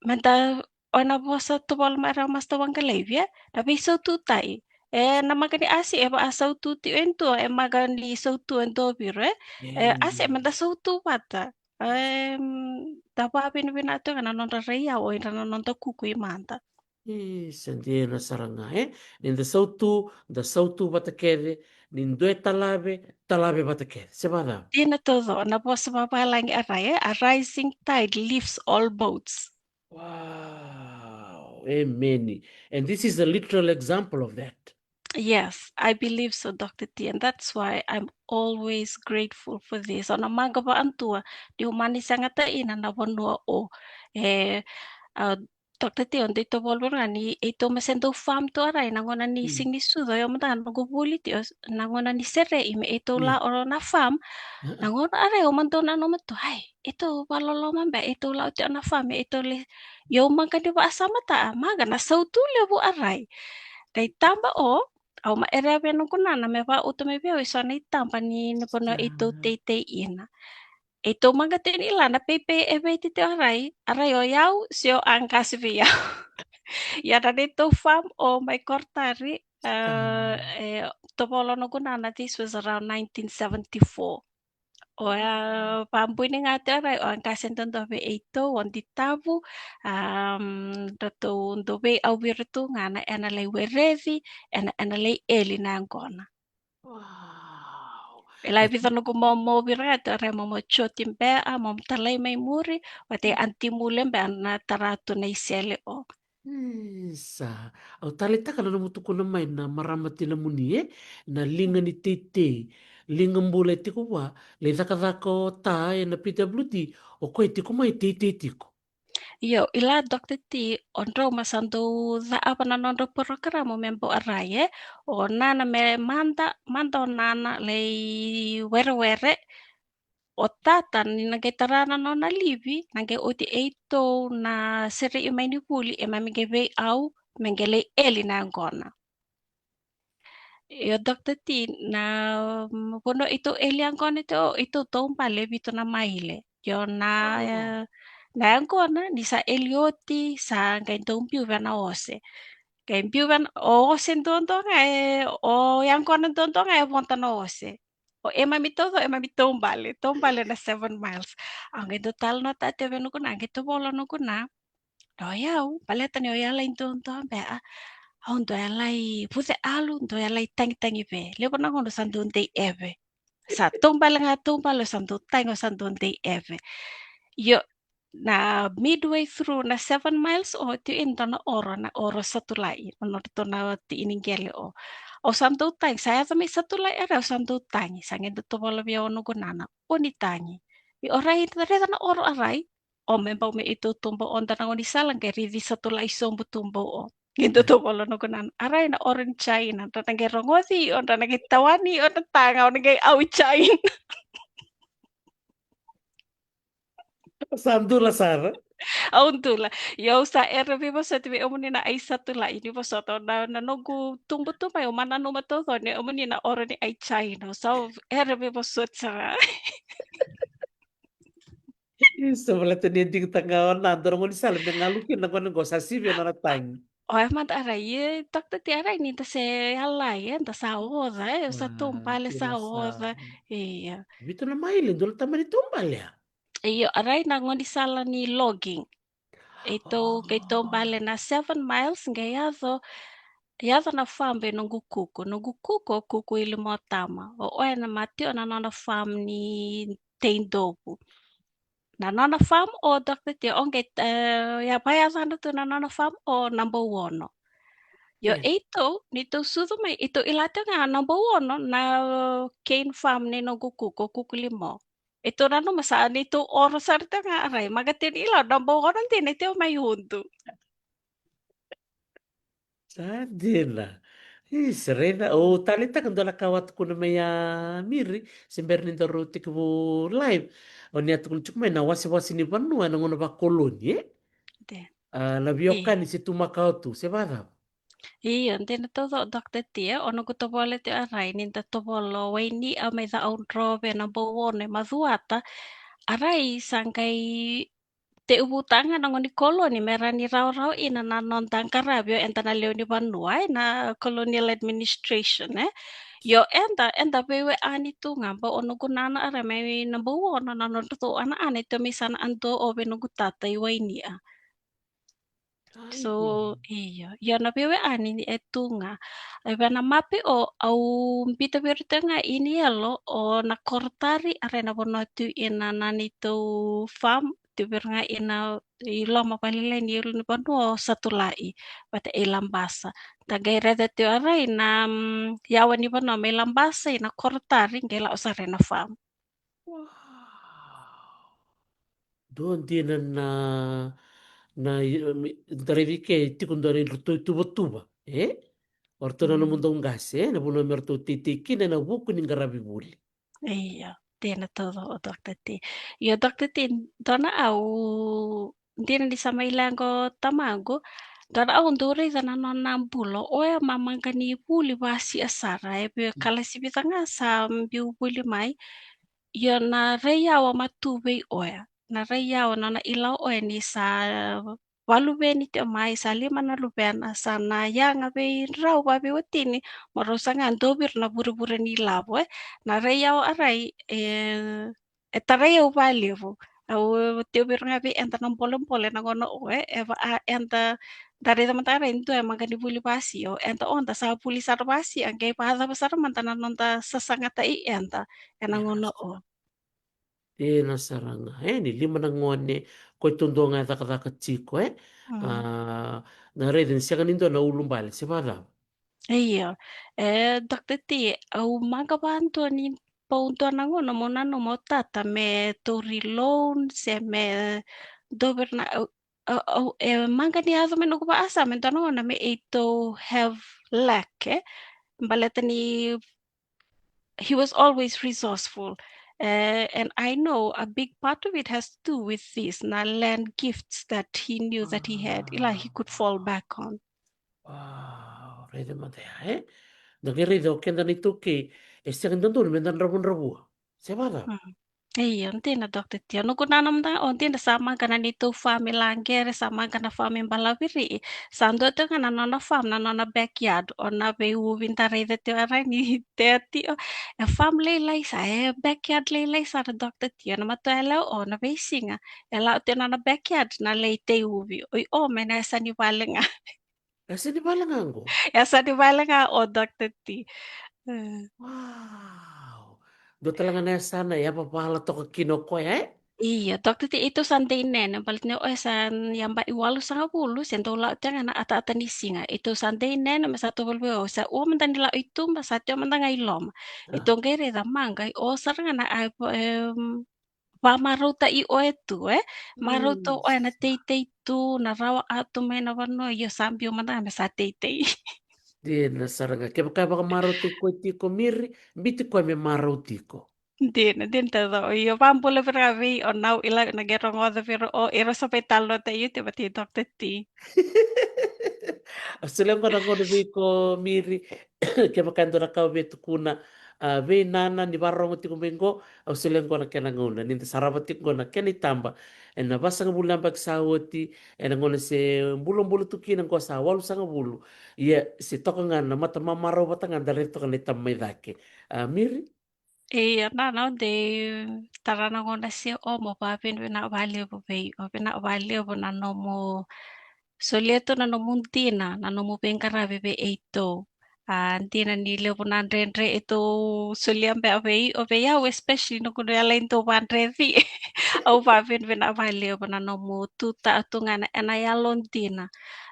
Meda, o na vosa tovola mai ra masta waqalaivi, e? Na veisautu tai. E, na maqa ni asi, e va a sautu ti o e dua, e maqa ni sautu e dua viro, e? E, asi, e meda sautu vata. Em, da vavinavinaka tu ga na nodra rai yawa, o ira na noda kuku i mada. Isa, dina sara ga, e? Ni da sautu, da sautu vata kece, ni dua e talave, talave vata kece. Se vacava? Dina taucoko, na vosa vavalagi a rai, e? A rising tide lifts all boats. Wow, amen. And this is a literal example of that. Yes, I believe so, Doctor T, and that's why I'm always grateful for this. O na maqa vaadua, niu mani sega ta ina na vanua o, e, a, Doctor T, o dei tovolivoli ga ni eitou ma se dau farm tu a rai, na gauna ni sigi ni sucu, o yau mada ga na noqu vuli ti, o s-, na gauna ni serei me eitou la o na farm, na gauna a rai, o ma dau nanuma tu, ai, eitou valoloma beka, eitou la oti o na farm, eitou le, o yau maqa ni vasamata, a maqa na sautu levu a rai. Dai taba o, au ma erea vei noqu nana me vauta mai vei au e so na itaba ni na vanua eitou teitei ina. Eitou maqa tini la na peipei e veitete o rai, a rai o yau, se o a qase vei au. Ia na neitou farm o mai Koratari, e, e, tovola noqu nana, this was around nineteen seventy-four. O ya, vabuni ga te o rai, o a qase dodonu vei eitou, o Ditavu, am, ratou dau veiau vei ira tu ga na, ena lai wereci, ena, ena lai eli na yaqona. Wow. E lai vica noqu momo vei ira ga te o rai, momo joti beka, momo talai mai muri, vata kei Aunty Mule beka na tara tu na isele o. Isa. Au taleitaka na nomu tukuna mai na marama tinamuni, e? Na liga ni teitei, liga bula e tiko vua, lai cakacaka o ta ena P W D, o koya e tiko mai teitei tiko. Io, i la Doctor T, o drau ma sa dau cava na nodrau porokaramu me bau a rai, e? O nana me mada, mada o nana lai werewere, o tata ni na qai tara na nona livi, na qai oti eitou na serei mai ni vuli, e mami qai veiau me qai lai eli na yaqona. Io, Doctor T, na, mm, vanua eitou eli yaqona, eitou, eitou taubale e vitu na maile. Io, na, e, na yaqona ni sa eli oti, sa qai dau biu vei na ose. Qai biu vei na, o ose duadua ga e, o yaqona duadua ga e voda na ose. O e mami tauco, e mami taubale, taubale na seven miles. Au qai dau talanoataka vei noqu na, qai tovola noqu na. O yau, baleta ni o yau lai duadua beka, au dau yau lai vuce alu, dau yau lai tagitagi ve. Levu na gauna sa dau dei eve. Sa taubale ga, taubale, sa dau tagi, sa dau dei eve. Io, na midway through na seven miles o, tiko e dua na oro, na oro Satulai, na nodratou na tiini qele o. Au sa dau tagi, sa yaco mai Satulai, era au sa dau tagi, sa qai dau tovola vei au noqu nana, o ni tagi. Io, o rai, raica na oro a rai, o me bau me eitou tuba o da na gaunisala qai rici Satulai sobu tuba o. Qai dau tovola noqu nana, a rai na oro ni China, dra na qai rogoci, o dra na qai tawani, o na taga, o na qai au i China. Sa dula sara. Au dula. Io, au sa era veivosoti vei omuni na ai Satulai, ni vosota na, na noqu tubutubu mai, au ma nanuma taucoko ni omuni na oro ni ai China. Au sa era veivosoti sara. Isa, baleta ni a digitaka ga o na dua na gaunisala me galu kina na gone qo, sa sivia na nona tagi. O e mada a rai, e, Doctor T, a rai ni da se yalai, e, da sa oca, e, sa taubale, sa oca. Ia. Vitu na maile, dua na tamani taubale, a? Io, a rai na gaunisala ni logging. Eitou qai taubale na seven miles, qai yaco, yaco na farm vei noqu kuku. Noqu kuku, o kuku i Limautama. O oya na mati o na nona farm ni tei dovu. Na nona farm o Doctor T, o qai, e, ia, vakayacana tu na nona farm o Nabauono. Io, eitou, ni tou sucu mai, eitou i la tiko ga Nabauono na cane farm ni noqu kuku, o kuku limo. Eitou nanuma sa, ni tou oro sara tiko ga a rai, maga tiko ni la o Nabauono dina, eitou mai Udu. Sa dina. Isa, raica, o taleitaka dua na ka au a tukuna mai a Miri, se bera ni daru tekivu live. O ni a tukuna tiko mai na wasewase ni vanua ena gauna vakoloni, e? De. A, na veiwekani se tu makawa tu, se vakacava? Io, dina taucoko, Doctor T, e, o noqu tovolea tiko a rai ni da tovolea o Waini'a mai Ca'audrove, na Bouono e Macuata. A rai sa qai tekivu taka ga na gone ni koloni me rawa ni rawarawa ina na noda qaravi o eda na lewe ni vanua, e, na colonial administration, e. Io, eda, eda veiwekani tu ga, ba o noqu nana a rai mai na Bouono, na nodratou ana'ana e tiko mai Sana'aduo, o vei noqu tata i Waini'a. So, io, io, na veiwekani e tu ga. E vei na mape o, au bita vei iratou ga i Niyelo, o na Korotari, a rai na vanua tu ina na neitou farm, tu vei ira ga ina i loma vale ni ulu ni vanua o Satulai vata i Labasa. Da qai raica tu a rai na, mm, yawa ni vanua mai Labasa ina Korotari, qai la'o sara ina farm. Wow. Dua dina na, na, i, mi, da raica ke tiko dua na idratou ituvatuva, e? O ratou na, mm, nomudou qase, e? Na vanua me ratou teitei kina ena vuku ni qaravi vuli. Io, dina taucoko, Doctor T. Io, Doctor T, dua na au, dina ni sa mai leqa o tamaqu, dua na au dau raica na nona bula, o koya ma maqa ni vuli vasi'a sara, e vei, mm, kalasi vica ga sa biu vuli mai, io na rai yawa ma tu vei koya. Na rai yawa, nona i la'o koya ni sa valuveni tiko mai, sa lima na luvena, sa na yaga vei rau vaveiwatini, ma rau sa ga dau vei ira na vurevure ni lavo, e. Na rai yawa a rai, e, e tarai au valevu. Au tiko vei ira ga vei eda na bolebole na gauna o, e, e va, a, eda, da raica mada a rai dua e maqa ni vuli vasi'a, o eda, o da sa vuli sara vasi'a, qai vacava sara mada na noda sasagataki eda ena gauna o. Dina sara ga, e, ni lima na gone, koi tu dua ga e cakacaka tiko, e. Mm. A, na raica ni sega ni dua na ulubale, se vakacava? Io, e, Doctor T, au maqa vadua ni bau dua na gauna meu nanuma o tata me tauri loan, se me dua vei ira na, au, au, au, e maqa ni yaco mai noqu vakasama, me dua na gauna me eitou have lack, e. Baleta ni he was always resourceful. Uh, and I know a big part of it has to do with this, na land gifts that he knew that he had, ila he could fall back on. Wow, raica mada ya, e? Da qai raica o keda na iTaukei, e sega ni dodonu me da dravudravua. Se vakacava? Mm. Io, dina, Doctor T. O noqu nana mada, o dina sa maqa na neitou farm i Laqere, sa maqa na farm i Balaviri'i. Sa dua tiko ga na nona farm, na nona backyard, o na veiuvi da raica tiko a rai ni tea tiko. E farm lailai sara, e backyard lailai sara, Doctor T. O na matua yalewa, o na veisiga, e la'o tiko na nona backyard na lai tei uvi. Oi, o me na yasa ni vale ga. Yasa ni vale ga qo? Yasa ni vale ga o, Doctor T. E. Wow. Dua tale ga na yasana e yavavala toka kina o koya, e? Io, Doctor T, eitou sa dei nene, baleta ni o koya sa yabaki walusagavulu, se dau la'o tiko ga na ataata ni siga. Eitou sa dei nene, me sa tovolea vei au, sa ua mada ni la'o i tuba, sa tiko mada ga i loma. A. Eitou qai raica maqa, o sara ga na, a, em, vakamarautaki o koya tu, e? Marauta o koya na teitei tu, na rawa a tu mai na vanua, io sa biu mada ga me sa teitei. Dina sara ga, kevaka e vakamarautaki koya tiko Miri, biuti koya me marau tiko. Dina, dina taucoko. Io, vakabula vei ira ga vei o nau ila na qai rogoca vei ira o, ira sa veitalanoataki oti vata kei Doctor T. Au solia qo na gauna vei iko Miri, kevaka e dua na ka o via tukuna, a, vei nana ni vakarogo tiko mai qo, au solia qo na kena gauna, ni da sarava tiko qo na kena itaba ena vasagavulu na yabaki sa oti, ena gauna se bulabula tu kina qo sa walusagavulu. Ia, se toka ga na mata mamarau vata ga da raica toka na itaba mai cake. A, Miri? Ia, na, na, au dei tara na gauna se o mo vakavinavinaka vakalevu vei, o vinaka vakalevu na nomu solia tu na nomu dina, na nomu veiqaravi vei eitou. A, dina ni levu na dredre eitou solia beka vei, o vei au especially, noqu yalai dau vadreti. Au vakavinavinaka vakalevu na nomu tu ta'a tu ga na, ena yalodina.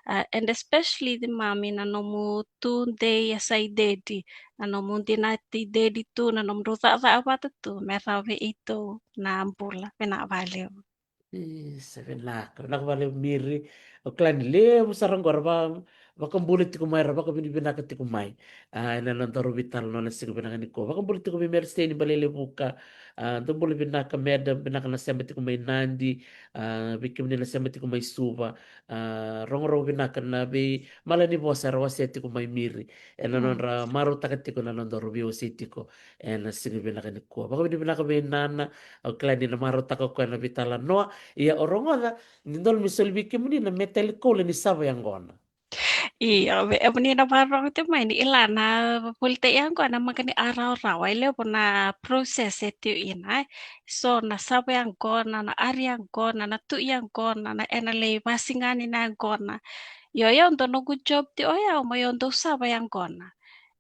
A, and especially the mami, na nomu tu dei a sai dedi, na nomu dinati dedi tu, na nomudrau cakacaka vata tu me rawa vei eitou na bula. Vinaka vakalevu. Isa, vinaka, vinaka vakalevu Miri. Au kila ni levu sara qo ra va, Vakabula tiko mai, ra vakavinavinaka tiko mai. A, ena nodaru veitalanoa na siga vinaka nikua. Vakabula tiko vei Mary Stein Balelevuka. A, dou bula vinaka madam, vinaka na sema tiko mai Nadi. A, vei kemuni na sema tiko mai Suva. A, rogorogo vinaka na veimalanivosa era wasea tiko mai Miri. Ena nodra marautaka tiko na nodaru veiwasei tiko ena siga vinaka nikua. Vakavinavinaka vei Nana, au kila ni na marautaka o koya na veitalanoa. Ia o rogoca, ni dodonu me soli vei kemuni na meteli koula ni sava yaqona. Io, vei kemuni na vakarorogo tiko mai, ni kila na volita yaqona, maqa ni a rawarawa, e levu na process e tiko ina, e. So na sava yaqona, na ari yaqona, na tu yaqona, na ena lai vasigani na yaqona. Io, io, dua noqu job tiko, io, mai o dou sava yaqona.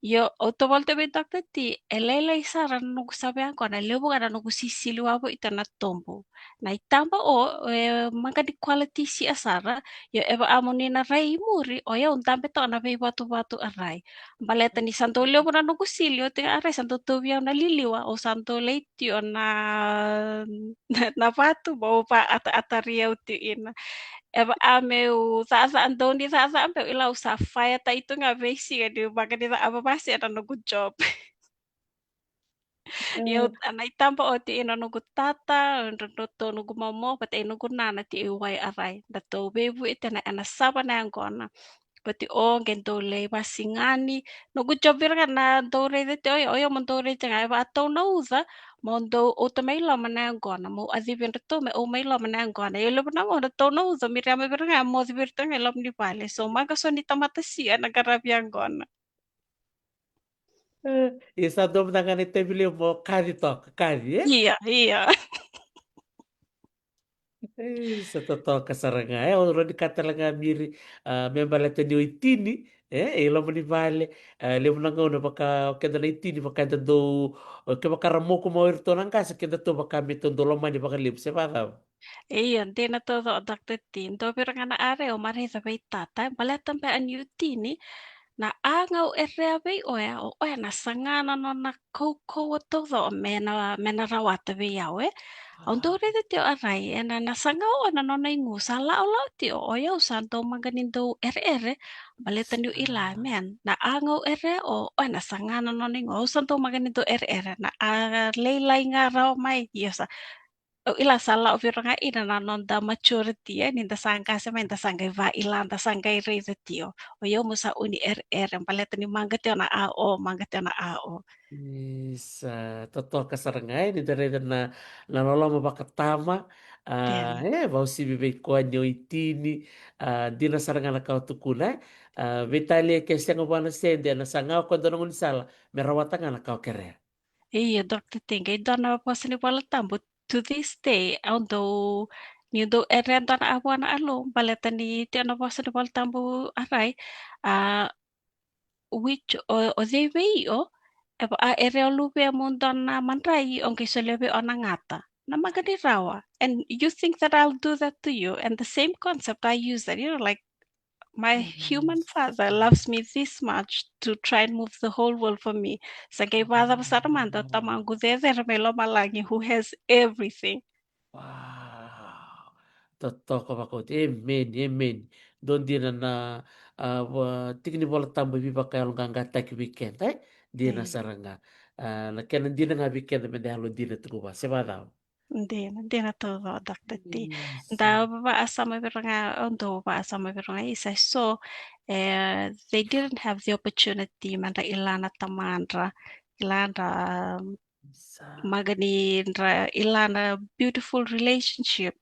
Io, au tovolea vei Doctor T, e lailai sara na noqu sava yaqona, e levu ga na noqu sisili wavoki tiko na tobu. Na itaba o, e maqa ni quality sia sara, io, e vaka mo ni na rai i muri, o yau dabe toka na veivatuvatu a rai. Baleta ni sa dau levu na noqu sili, oti ga a rai sa dau tauvi au na liliwa, au sa dau lai tio na, na, na vatu, mo va ata, atari au tio ina. E vaka meu caca, dau ni caca meu, ila au sa fire tai tu ga vei siga ni maqa ni ca, a vavasi ena noqu job. Io, na itaba oti ina noqu tata, dra, dra, to noqu momo, vata i noqu nana ti i wai arai. Da tou veivueti ena, ena sava na yaqona. Vati o qe dou lai vasigani. Noqu job vira ga na dou raica ti oya, oya mo dou raica ga, e vaka tou na uca, mo dou uta mai loma na yaqona, mo acivi dra tou me o mai loma na yaqona. Io levu na gauna tou na uca, Miriama vira ga, mo acivi dra ga i loma ni vale. So maqa so ni tamata sia na qaravi yaqona. E, e sa dua mada ga na itavi levu mo kaci toka, kaci, e? Ia, ia. E, sa totoka sara ga, e, au rawa ni kaya tale ga Miri, a, me baleta ni o itini, e, e loma ni vale, e, levu na gauna vaka o keda na itini, vaka eda dau, o, kevaka ra moku mai o iratou na qase, keda tou vaka me tou dau lomani vakalevu, se vakacava? Ia, dina taucoko Doctor T. Dua vira ga na are au maraica vei tata, baleta beka ni o itini, na a gau erea vei oya, o oya na saga na nona kaukauwa taucoko me na, me na rawata vei au, e. Au dau raica tio arai, ena na saga o oya na nona igu, sa laolao tio, o yau sa dau maqa ni dau ereere, baleta niu ila, man, na a gau erea o oya na saga na nona igu, au sa dau maqa ni dau ereere, na a lailai ga rawa mai, io sa, au ila sa lako vira ga ina na noda maturity, e, ni da sa qase mai, da sa qai vaila, da sa qai raica tio. O yau mo sa uni ereere, baleta ni maqa tio na a o, maqa tio na a o. Isa, totoka sara ga, e, ni da raica na, na loloma vakatama, a, e, vausivi vei koya ni o itini, a, dina sara ga na ka o tukuna, e, a, veitalia ke sega vua na sede, na saga o koya dua na gaunisala, me rawata ga na ka o kerea. Ia, Doctor T, qai dua na vosa ni Vola Tabu, to this day, au dau, niu dau erea dua na a vua na alou, baleta ni tio na vosa ni Vola Tabu arai, a, which, o, o cei vei o, e vaka a erea o luvemu dua na madrai, o qai solia vei o na gata. Na maqa ni rawa. And you think that I'll do that to you? And the same concept, I use that, you know, like, my human father loves me this much to try and move the whole world for me. Sa qai vacava sara mada o tamaqu cecere mai lomalagi who has everything. Wow. Totoka vakaoti. Emeni, emeni. Dua dina na, a, va, tiki ni Vola Tabu e veivakayaloqaqataki vei keda, e? Dina sara ga. A, na kena dina ga vei keda me da yalodina tiko vua. Se vakacava? Dina, dina taucoko, Doctor T. Isa. Da vakaasama vira ga, au dau vakaasama vira ga, isa, so, e, they didn't have the opportunity, me dra ila na tamadra, ila dra, um, isa, maqa ni dra ila na beautiful relationship.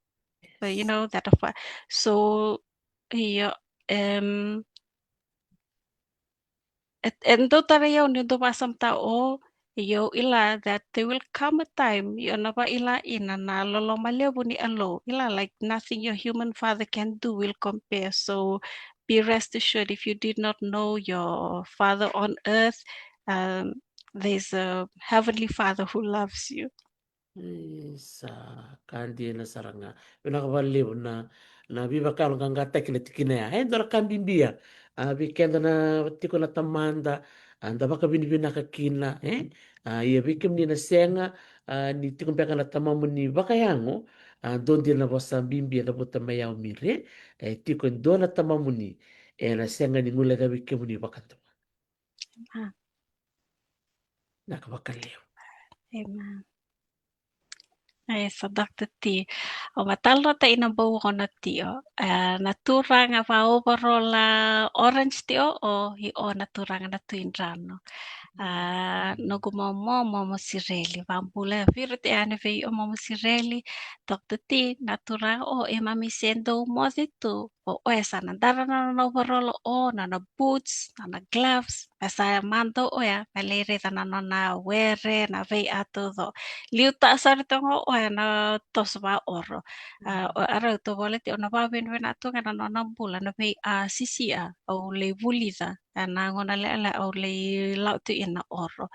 But, you know, that of, so, io, em, e, e dau tarai au niu dau vakasamataka o, io, ila that there will come a time, io, na vakaila ina na loloma levu ni alou. Ila, like, nothing your human father can do will compare. So be rest assured, if you did not know your father on earth, um, there's a heavenly father who loves you. Isa, ka dina sara ga. Vinaka vakalevu na, na veivakayaloqaqataki na tikina ya. E dua na ka bibi ya. A, vei keda na tiko na tamada, a, da vakavinavinaka kina, e? A, ia vei kemuni na sega, a, ni tiko beka na tamamuni vakayago, a, dua dina na vosa bibi e cavuta mai ya o Miri, e? E tiko e dua na tamamuni, ena sega ni guilecavi kemuni vakadua. Vinaka vakalevu. Amen. E sa, Doctor T, o matalote ina bau ono tio, e, na turaga va overall, a, orange tio, o i o na turaga na Tui Drano. A, noqu momo, Momo Sireli, vabula viri te yani vei o Momo Sireli, Doctor T, na turaga o e mami se dou moce tu, o oya sa na dara na nona overall, o na nona boots, na nona gloves, me sa mada oya me lai raica na nona were, na vei a tauco. Liu ta sara toga oya na toso va oro. A, o arau to voleti o na vavinavinaka toga na nona bula, na vei a sisia au lai vulica. A, na gona lele au lai lau tu ina oro.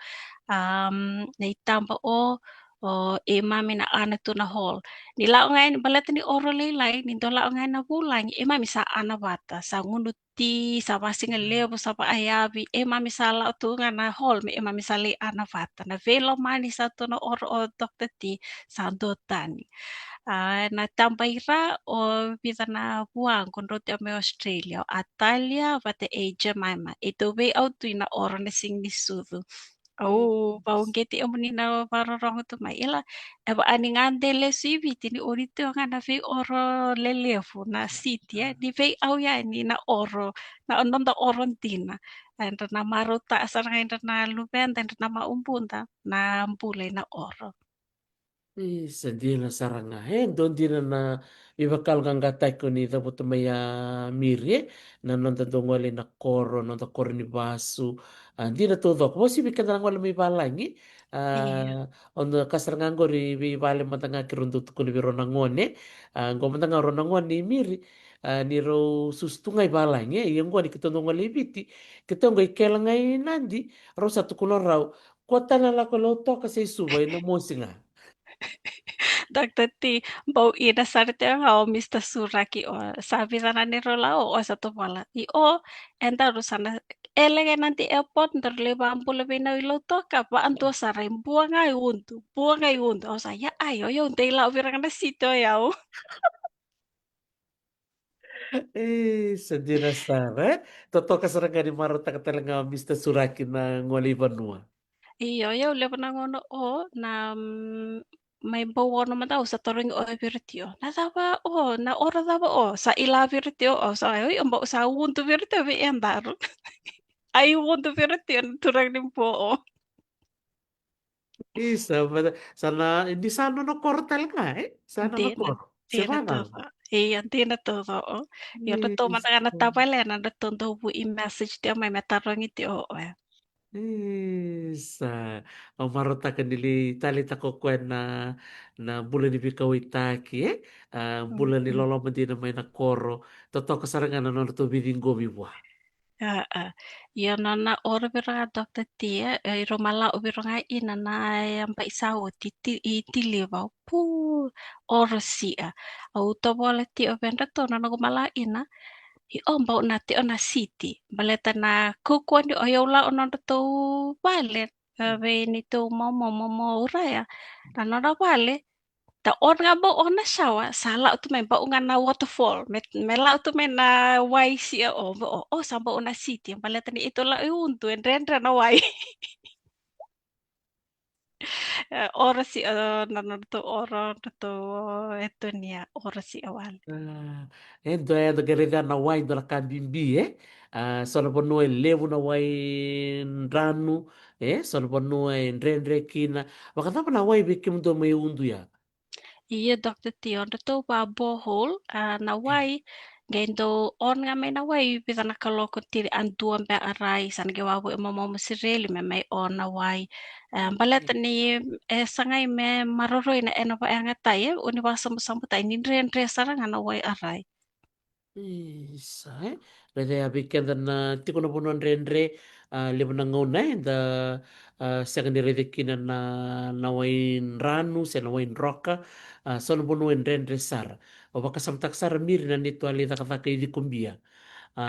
Um, na itaba o, o e mami na ana tu na hall. Ni lau ga ni baleta ni oro lailai, ni do lau ga na vulagi, e mami sa ana vata, sa gunu ti, sa vasiga levu, sa vaayavi, e mami sa lau tu ga na hall, me e mami sa lai ana vata. Na veilomani sa tu na oro o Doctor T, sa dua tani. A, na taba ira o vica na vuaqo drau tio mai Australia, o Atalia vata e Jemima. E tou vei au tu ina oro na sigi ni sucu. Au vauqeti emuni na varorogo tu mai. Ila, e va ani ga de lesu i Viti ni oni tio ga na vei oro lelevu na siti, e, ni vei au yani na oro, na noda oro dina. Edra na marautaka sara ga edra na luveda, edra na maqubuda, na bula ina oro. Isa, dina sara ga. E dua dina na veivakayaloqaqataki o ni cavuta mai, a, Miri, e, na noda dau gole ina koro, noda koro ni vasu. A, dina taucoko. Vosi vei keda na gole mai valagi. A, o na ka sara ga qori veivale mada ga keirau dau tukuna vei rau na gone. A, qo mada ga rau na gone i Miri. A, ni rau susu tu ga i valagi, e. Ia qo ni keitou dau gole i Viti, keitou qo i Kela ga i Nadi, rau sa tukuna rau, kua tale na lako i Lautoka se i Suva ena mosi ga. Doctor T, bau ina sara tio ga o Mister Suraki, o sa vica na neirau la o, o sa tovola. I o, e daru sa na, e lege na di airport, daru lai vabula vei nau i Lautoka, vadua sara i bua ga i udu, bua ga i udu. Au sa, ia ai, o iau dei lau vira ga na siti o iau. E, sa dina sara, e? Totoka sara ga ni marautaka tale ga o Mister Suraki na gole i vanua. Io, io, levu na gauna o, na, mm, mai bau ono mada au sa tarogi o vira tio. Na cava o, na oro cava o, sa ila vira tio, o sa, oi, o bau sa udu vira tio vei edaru. Ai udu vira tio na turaga ni bua o. Isa, mada, sa na, ni sa nona koro tale ga, e? Sa nona koro. Se dina vacava? Tauco. Ia, dina tauco o. Io, na tou mada ga na tavale, na tou dau vu i message tio mai me tarogi tio o, e. Isa, au marautaka ni lai taleitaka o koya na, na bula ni veikauwaitaki, e? A, bula ni loloma dina mai na koro. Totoka sara ga na nodratou veiciqomi vua. A, a. Ia nona oro vira ga Doctor T, e, e, rau malau vira ga ina na, e, yaba i sa oti, ti, i Tiliva. Pu, oro sia. Au tovola tio vedratou na noqu malau ina. I o bau na tio na siti. Baleta na kaukauwa ni o iau lau nodratou vale. E, vei neitou momo, momo Uraya. Na nona vale, ta on ga bau o na shower, sa lau tu mai bau ga na waterfall. Me, me lau tu mai na wai sia o, o, o sa bau na siti. Baleta ni eitou lau i udu, e dredre na wai. E, oro sia, e, na nodratou oro, nodratou, e, tonia, oro sia wale. A, e dua, e dua qai raica na wai, dua na ka bibi, e? A, so na vanua e levu na wai dranu, e? So na vanua e dredre kina. Vakacava na wai vei kemudou mai Udu ya? Ia, Doctor T, o dratou va borehole, a, na wai, qai dau on ga mai na wai, vica na kaloko tiri a dua beka a rai, sa na qai wavoki o Momo Sireli me mai on na wai. E, baleta ni, e, sagai me maroroi na, ena vayagataki, e, o ni vasabusabutai, ni dredre sara ga na wai a rai. Isa, e? Raica ya vei keda na tiko na vanua dredre, a, levu na gauna, e, da, a, sega ni raica kina na, na wai dranu, se na wai droka, a, so na vanua e dredre sara. Au vakasamataka sara Miri na neitou lai cakacaka i Cikobia. A,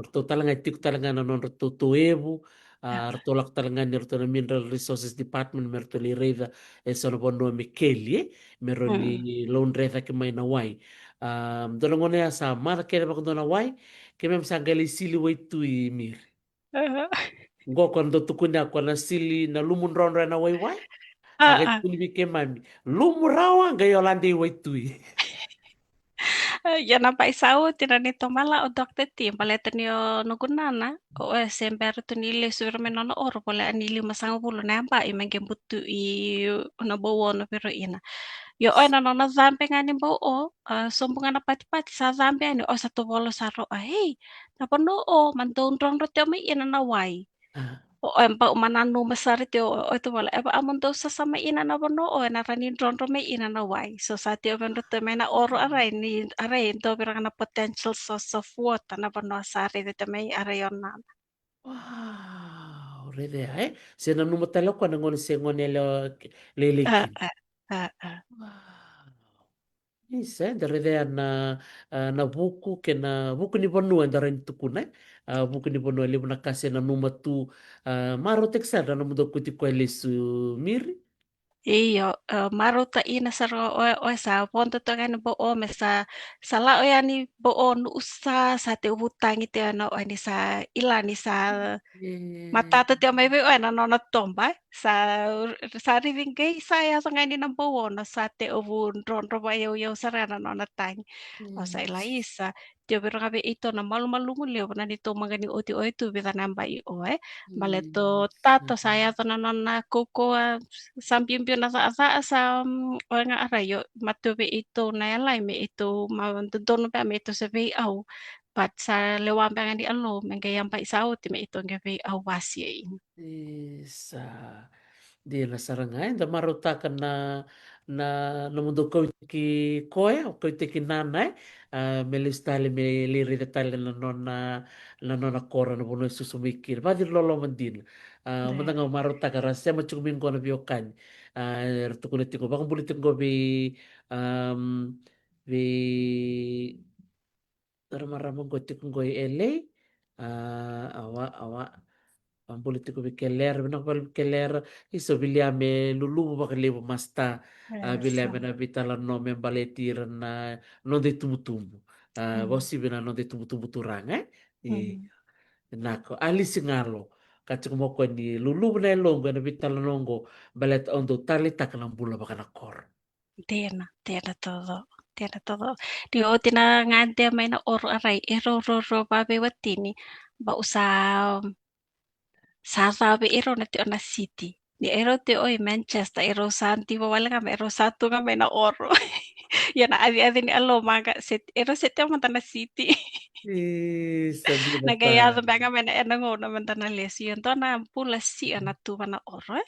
ratou tale ga e tiko tale ga na nodratou toevu, A, ratou lako tale ga ni ratou na Mineral Resources Department me ratou lai raica e so na vanua me keli, e, me rau lai laudre cake mai na wai. A, dua na gauna ya sa maca kece vakadua na wai, keimami sa qai lai sili waitui, Miri. Aha. Qo ko dau tukuni a ko na sili na lumu drodro ena waiwai. Sa qai tukuni vei keimami, lumu rawa qai o lade i waitui. Ia na bai sa oti na neitou mala o Doctor T, baleta ni o noqu nana, o e se bera tu ni lesu vei ira mai na nona oro, voleka ni limasagavulu na yabai me qai butu i na bau ono vei ira ina. Ia o e na nona cabe ga ni bau o, a, sobu ga na patipati sa cabe yani, o sa tovola sara o, a, hei, na vanua o ma dau drodro tiko mai ina na wai. A. O e bau ma nanuma sara tiko o, o tovola, e vaka mo dau sasama ina na vanua o, ena rawa ni drodro mai ina na wai. So sa tiko vei ratou mai na oro, a rai ni, a rai dau vei ira ga na potential source of water na vanua sa raica tiko mai a rai o nana. Wow, raica ya, e? Se nanuma tale o koya na gone se gone yalewa ke-, lailai kina. A, a, a. Wow. Isa, e, da raica ya na, a, na vuku kei na vuku ni vanua eda rawa ni tukuna, e? A, vuku ni vanua, levu na ka se nanuma tu, a, marautaki sara na nomudou kauti koya lesu, Miri. Io, e, marautaki ina sara o, o, o sa vodo toka yani bau o me sa, sa lako yani bau o nu'u sa, sa tekivu tagi tiko yani o ni sa, ila ni sa matata tiko mai vei o na nona toba, e. Sa, sa rivi qai sa yaco ga ni na bau ono sa tekivu drodro vakayauyau sara na nona tagi. O sa ila isa, tiko vei ira ga vei ito na malumalumu levu na neitou maqa ni oti o e tu vica na yabai o e. Baleta o tato sa yaco na nona kaukauwa, sa biubiu na cakacaka sa, mm, o e ga a rai o, ma tu vei ito na yalai me ito ma dodonu beka me ito se veiau. But sa lewa beka ga ni alo me qai yabai sa oti me ito qai veiau vasi e ina. Isa. Dina sara ga, e, da marautaka na, na, nomudou kauaitaki koya, o kauaitaki nana, e, a, me lesu tale me lai raica tale na nona, na nona koro, na vanua e susu mai kina. Vakaciriloloma dina. A, mada ga au marautaka ra sema tiko mai qo na veiwekani. A, era tukuna tiko, vakabula tiko qo vei, am, vei, Ra marama qo tiko qo i L A. A, awa, awa. A bula tiko vei Kelera, vinaka vakalevu Kelera. Isa, vilia me luluvu vakalevu masta. A, vilia me na veitalanoa me baleti ira na noda itubutubu. A, vakauasivi na noda itubutubu turaga, e? Nako, Alisi Galo. Ka tiko mo ko ni luluvu na yaloqu ena veitalanoa qo, baleta au dau taleitaka na bula vakanakoro. Dina, dina taucoko, dina taucoko. Ni oti na gade mai na oro a rai, e rau, rau, rau vaveiwatini, bau sa, sa cava e rau na tiko na city. Ni e rau tiko i Manchester, e rau sa diva wale ga mai, e rau sa tu ga mai na oro. Ia na aciaci ni alo maqa, se, e rau se tiko mada na city. Na qai yaco beka ga mai na ena gauna mada na lesu. Ia dua na bula sia na tuva na oro, e?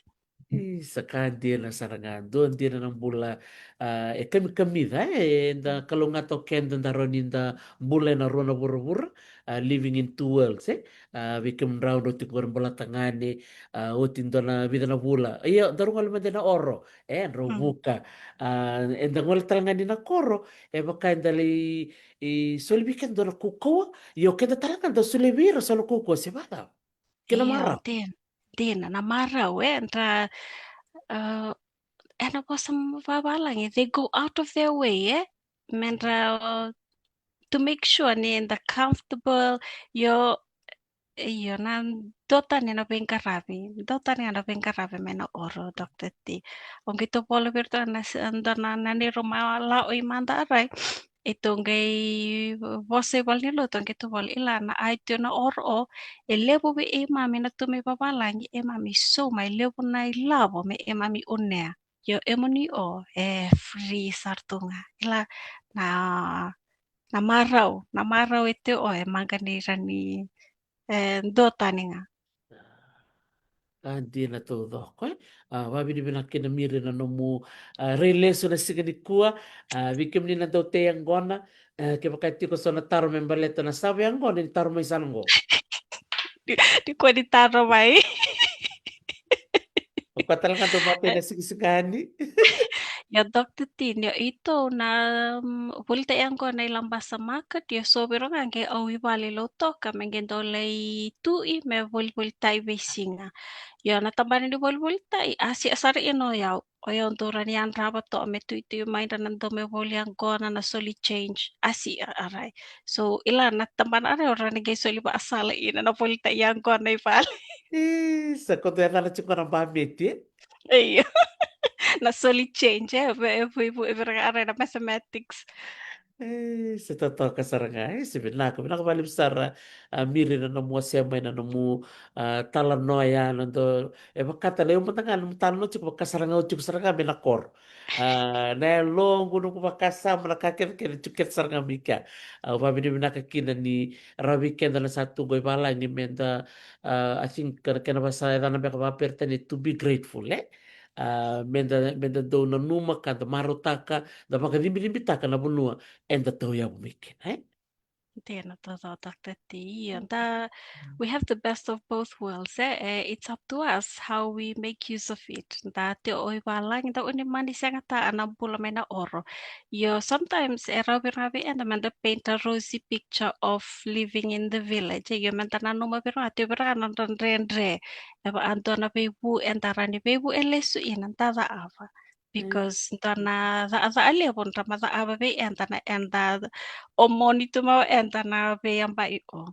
Isa, ka dina sara ga, dua dina na bula, a, e kamikamica, e, eda kalougata o keda da rawa ni da bula ena rua na vuravura, a, living in two worlds, e. A, vei kemudrau drau tiko qori baleta ga ni, a, oti dua na vica na vula. Ia, daru gole mada ena oro, e, drau vuka. A, eda gole tale ga ni na koro, e vaka eda lai, e, soli vei keda dua na kaukauwa, ia o keda tale ga da solia vei ira so na kaukauwa se vacava. Kei na marau. Dina, dina, na marau, e, dra, a, ena vosa vavalagi, they go out of their way, e, me dra, to make sure ni da comfortable, io, io, na dua tani na veiqaravi, dua tani na veiqaravi mai na oro, Doctor T. O qito vola vei iratou na, na, na neirau ma lao i mada a rai, e tou qai vosa i valenilotu, o qito vola ila na ai tu na oro o, e levu vei eimami na tu mai vavalagi, eimami sauma e levu na ilavo me eimami unea. Io, emuni o, e free sara tu ga. Ila na, na marau, na marau e tiko o, e maqa ni ra ni, e, dua tani ga. A, dina taucoko, e. A, vavinavinaka kina Miri na nomu, a, rai lesu na siga nikua, a, vei kemuni na dau tei yaqona, e, kevaka e tiko so na taro me baleta na sava yaqona ni taro mai sa na qo. Ni, ni kua ni taro mai. O koya tale ga dau matai na sigasigani. Ia, Doctor T, ni o itou na, mm, volita yaqona i Labasa Market, ia so vei ira ga qai au i vale i Lautoka, me qai dau lai tui, me volivolitai veisiga. Ia na tabana ni volivolitai, a sia sara ina o yau. O yau dau rawa ni yadrava toka me tuitui mai dra na dau me voli yaqona na soli change. A sia, arai. So, ila na tabana arai, o rawa ni qai soli vakasala ina na volita yaqona i vale. E, sa ko dau yacana tiko na bameti, e? Io. Na soli change, e, e, e, e, e, vei ira ga arai na mathematics. E, se totoka sara ga, e, se vinaka, vinaka vakalevu sara, a, Miri na nomu wasea mai na nomu, a, talanoa ya, na dau, e vaka tale, au mada ga nomu talanoa tiko, vaka sara ga au tiko sara ga mai na koro. A, na yaloqu, noqu vakasama, na ka kece kece tiko kece sara ga mai kea. A, au vakavinavinaka kina ni rawa vei keda na sa tu qo i valagi me da, a, I think, kena, kena vaka sa yacana beka vakaperitania, to be grateful, e? A, me da, me da dau nanuma ka da marautaka, da vakacibicibitaka na vanua eda tauyavu mai kina, e? Dina, taucoko, Doctor T. Io, da, we have the best of both worlds, e? E, it's up to us how we make use of it. Da tiko i valagi, da oni mani sega ta na bula mai na koro. Io, sometimes e rawa vei ira ga vei eda me da paint a rosy picture of living in the village, e? Io, me da nanuma vei ira ga, tiko vei ira ga na nodra dredre. E vaka dua na veivu eda rawa ni veivuke lesu ina, da cakava. Mm. Because dua na cakacaka levu dra mai cakava vei eda na eda omoni tu mai o eda na veiyabaki o.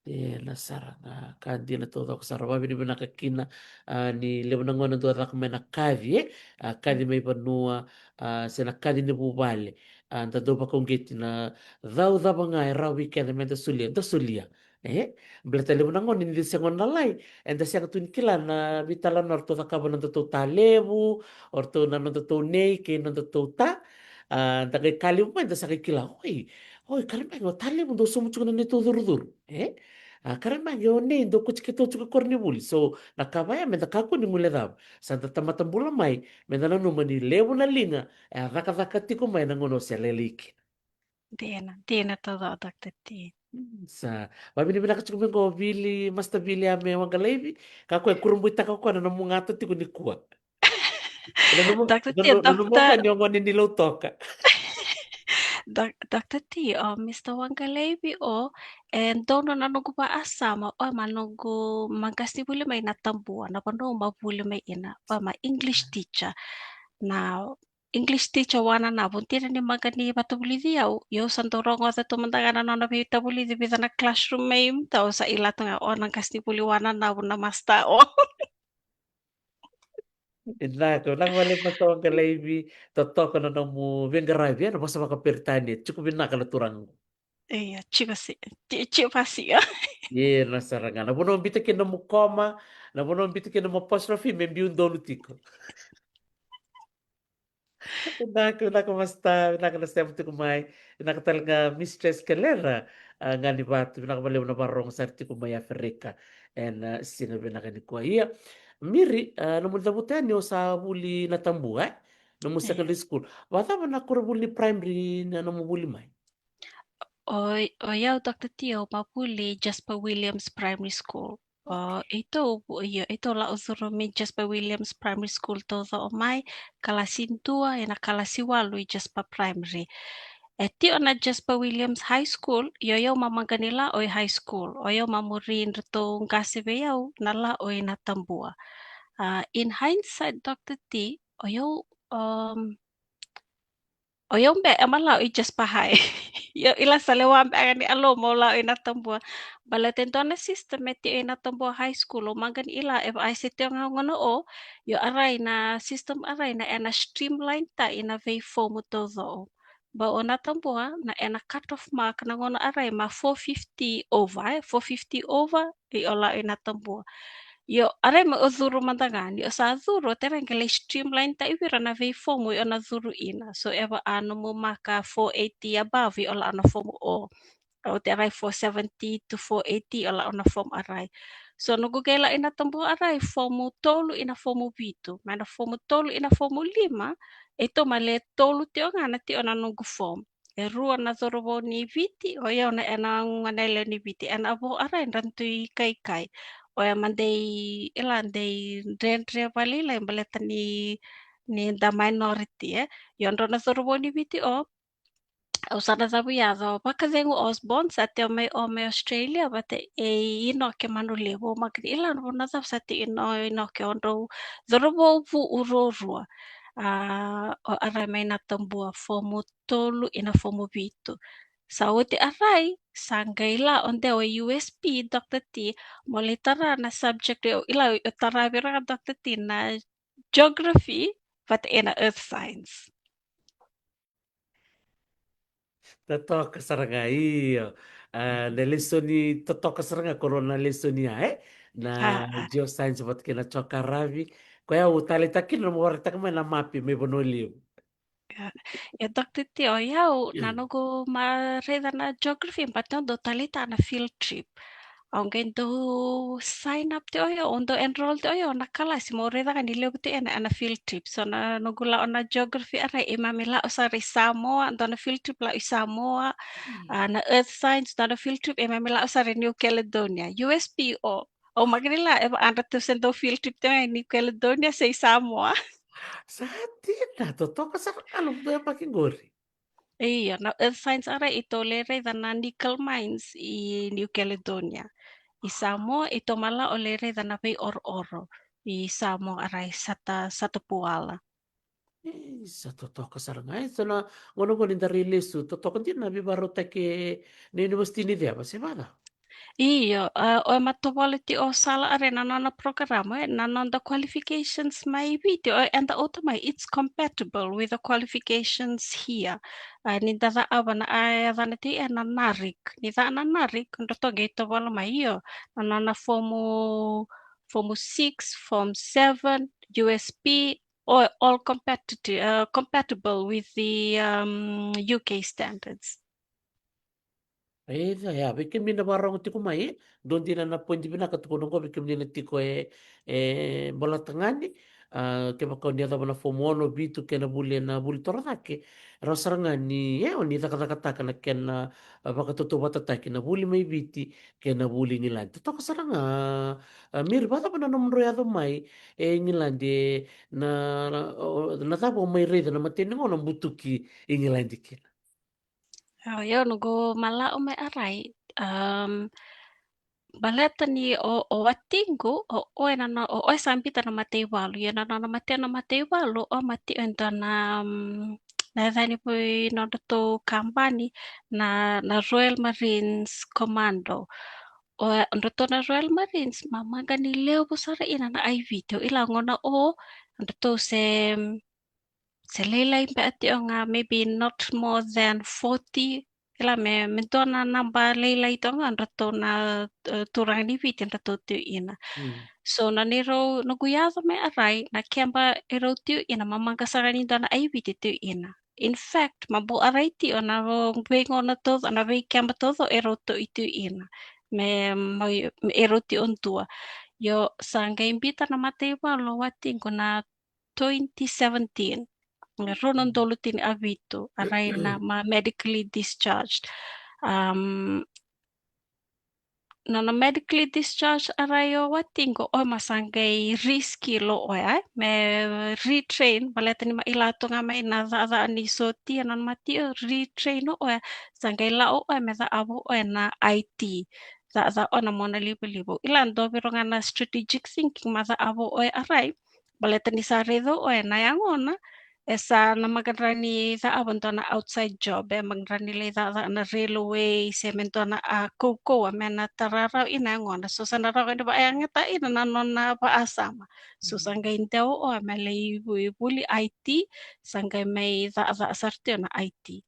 Dina sara ga, ka dina taucoko sara, vakavinavinaka kina, a, ni levu na gauna dau caka mai na kaci, e? A, kaci mai vanua, a, se na kaci ni vuvale, a, da dau vakauqeti na cau cava ga e rawa vei keda me da solia, da solia. E, baleta levu na gauna ni da sega ni lai, eda sega tu ni kila na veitalanoa o ratou cakava na nodatou ta levu, o ratou na nodatou nei kei na nodatou ta. A, da qai ka levu mai da sa qai kila, oi, oi, kere mai qo, ta levu dau sauma tiko na neitou curucuru. E? A, kere mai qo, nei dau kauti keitou tiko i koronivuli. So, na ka vaya me da kakua ni guilecava. Sa da tamata bula mai, me da nanuma ni levu na liga e a cakacaka tiko mai na gauna o se lailai kina. Dina, dina taucoko, Doctor T. Mm, sa, vakavinavinaka tiko mai qo Vili, Master Vili, a, me Waqalaivi, ka koya e kurabuitaka o koya na nomu gata tiko nikua. Ena nomu, Doctor T, na nomu, na nomu Doctor gone, o gone ni Lautoka. Doc-, Doctor T, o Mister Waqalaivi, o, e donu na noqu vakasama, o ma noqu, ma qasenivuli mai Natabua, na vanua ma vuli mai ina, o ma English teacher. Na English teacher o Ananavu, dina ni maqa ni vatavulici au, ia au sa dau rogoca tu mada ga na nona veitavulici vica na classroom mai, au sa kila tu ga o na qasenivuli o Ananavu na master o. Vinaka, vinaka vakalevu Master Waqalaivi, totoka na nomu veiqaravi ena vosa vakaperitania, tiko vinaka na turaga. Ia, tiko si-, ti-, tiko vakasia. Ia, na sara ga. Na vanua biuta kina nomu comma, na vanua biuta kina nomu apostrophe, me biu donu tiko. Vinaka, vinaka Master, vinaka na sema tiko mai. Vinaka tale ga Mistress Kelera, a, Ganivatu, vinaka vakalevu na vakarorogo sara tiko mai Aferika. Ena, a, siga vinaka nikua. Ia, Miri, a, nomuni cavuta yani o sa vuli Natabua, e? Nomu, e, secondary school. Vakacava na koronivuli ni primary na nomu vuli mai? O, o yau, Doctor T, au ma vuli Jasper Williams Primary School. O, okay. Eitou, io, eitou lako curumi Jasper Williams Primary School taucoko mai, kalasi dua ena kalasi walu i Jasper Primary. E tiko na Jasper Williams High School, io, o yau ma maqa ni lako i high school. O yau ma muri dratou qase vei au na lako i Natabua. A, in hindsight, Doctor T, o yau, um, o yau beka e ma lako i Jasper High. Io, ila sa lewa beka ga ni yalomu o lako i Natabua. Baleta e dua na system e tiko i Natabua High School, o maqa ni kila e vaka e se tiko ga gona o, io, arai na system arai na ena streamline taki na veifomu taucoko. Ba o Natabua na ena cut off mark na gauna arai ma four fifty over, e, four fifty over, io, o lako i Natabua. Io, arai me o curu mada ga, ni o sa curu, o tara qai lai streamline taki vei ira na veifomu io na curu ina. So, e vaka nomu mark four eighty above, io, o lako na fomu o. O tara four seventy to four eighty, io, o lako na fomu arai. So, noqu qai lako i Natabua arai, fomu tolu ina fomu vitu. Mai na fomu tolu ina fomu lima, eitou ma le tolu tiko ga na tiko na noqu fomu. E rua na cauravou ni Viti, o yau na ena gone yalewa ni Viti, ena vo arai dra dui kaikai. O ya ma dei, ila dei dredre vakalailai baleta ni ni da minority, e. Io, drau na cauravou ni Viti o, au sa na cavu yaco, vakacegu Osborne, sa teo mai o mai Australia vata e Inoke Manulevu, au makini ila na vuna cava sa teo Ino, Inoke, o drau cauravou vuu ruarua. A, o Arai mai Natabua, fomu tolu ina fomu vitu. Sa oti Arai, sa qai la o Dewa e U S P, Doctor T, mo lai tara na subject, o ila o tara vei ira ga Doctor T na geography, vata ena earth science. Totoka sara ga, io. A, na lesoni totoka sara ga, ko rau na lesoni ya, e? Na, a, a, geoscience vata kei na geography. Koya au taleitaka kina na mo waraitaka mai na mapi mai Vanua Levu. Ia, ia, Doctor T, o yau, na, mm, noqu mai raica na geography, baleta au dau taleitaka na field trip. Au qai dau sign up tiko o yau, au dau enroll tiko o yau na kalasi, meu raica ga ni levu tiko ena, ena field trip. So na noqu lako na geography, Arai, keimami lako sara i Samoa, dua na field trip lako i Samoa, mm, a, na earth science, dua na field trip, keimami lako sara i New Caledonia, U S P o. Au makini la, e va hundred thousand dau field trip tiko i New Caledonia se i Samoa. Sa dina, totoka sara ga na nomu dau yabaki qori. Io, na earth science, Arai, keitou lai raica na nickel mines i New Caledonia. I Samoa, keitou mai lako lai raica na veiorooro i Samoa, Arai, Sata, Satapuala. E, sa totoka sara ga. E, so na gauna qo ni da rai lesu, totoka dina na veivakarautaki na university ni ceva, se vacava? Io, a, o e matavole tiko o Sala, Arai, na nona program, e, na noda qualifications mai Viti, o e, eda oti mai, it's compatible with the qualifications here. A, ni da cakava na, a, e yacana tiko e na NARIC. Ni caka na NARIC, dratou qai tovola mai, io, na nona fomu, fomu six, form seven, U S P, o e all compatitive, uh, compatible with the, um, U K standards. E, ia, vei kemuni na vakarorogo tiko mai, e, dua dina na point vinaka tukuna qo vei kemuni na tiko e, e Bolatagane, a, kevaka o ni yacova na fomu ono, vitu kei na vuli, na vuli torocake, rawa sara ga ni, e, o ni cakacakataka na kena, a, vakatautauvatataki na vuli mai Viti kei na vuli i Igiladi. Totoka sara ga, a, Miri, vacava na nomudrau yaco mai e Igiladi, e, na, na, o, na cava o mai raica na imatai ni gauna o butuki Igiladi kina? Io, io, noqu mai lako mai Arai. Am, baleta ni o, o watiqu, o, o e na, na, o, o e sa biuta na mataivalu. Ia na, na, na nona matai, na mataivalu, o mai tiko e dua na, am, na yacani vei nodratou kabani, na, na Royal Marines Commando. O, dratou na Royal Marines, mamaqa ni levu sara kina na I V. Tiko ila gauna o, dratou se, se lailai beka tiko ga, maybe not more than forty. Ila me, me dua na naba lailai tiko ga dratou na, e, turaga ni Viti dratou tiko kina. Mm. So na neirau, noqu yaco mai Arai, na keba erau tiko kina, mamaqa sara ni dua na I V tiko kina. In fact, mai Arai tiko na veigauna taucoko, na veikeba taucoko erau toki tiko kina. Me, mai, me erau tiko dua. Io, sa qai biuta na mataivalu o watiqu na twenty seventeen. Rua na udolu tinikavitu, Arai, na mai medically discharged. Am, na, na medically discharged Arai o watiqu, o mai sa qai reskill o koya, e, me retrain, baleta ni mai kila tu ga mai na cakacaka ni sotia, na nona mai tiko, retrain o koya, sa qai lako o koya me cakava o koya na I T. Cakacaka o koya na monalivaliva. Ila dua vei rau ga na strategic thinking mai cakava o koya Arai. Baleta ni sa raica o koya na yagona, e sa na maqadra ni cakava dua na outside job, e maqadra ni lai cakacaka na railway, se me dua na, a, kaukauwa me na tara rawa kina na yagona. So sa na rawa ni vakayagataka kina na nona vakasama. So sa qai dewa o koya me lai vu-, vuli I T, sa qai mai cakacaka sara tiko na I T.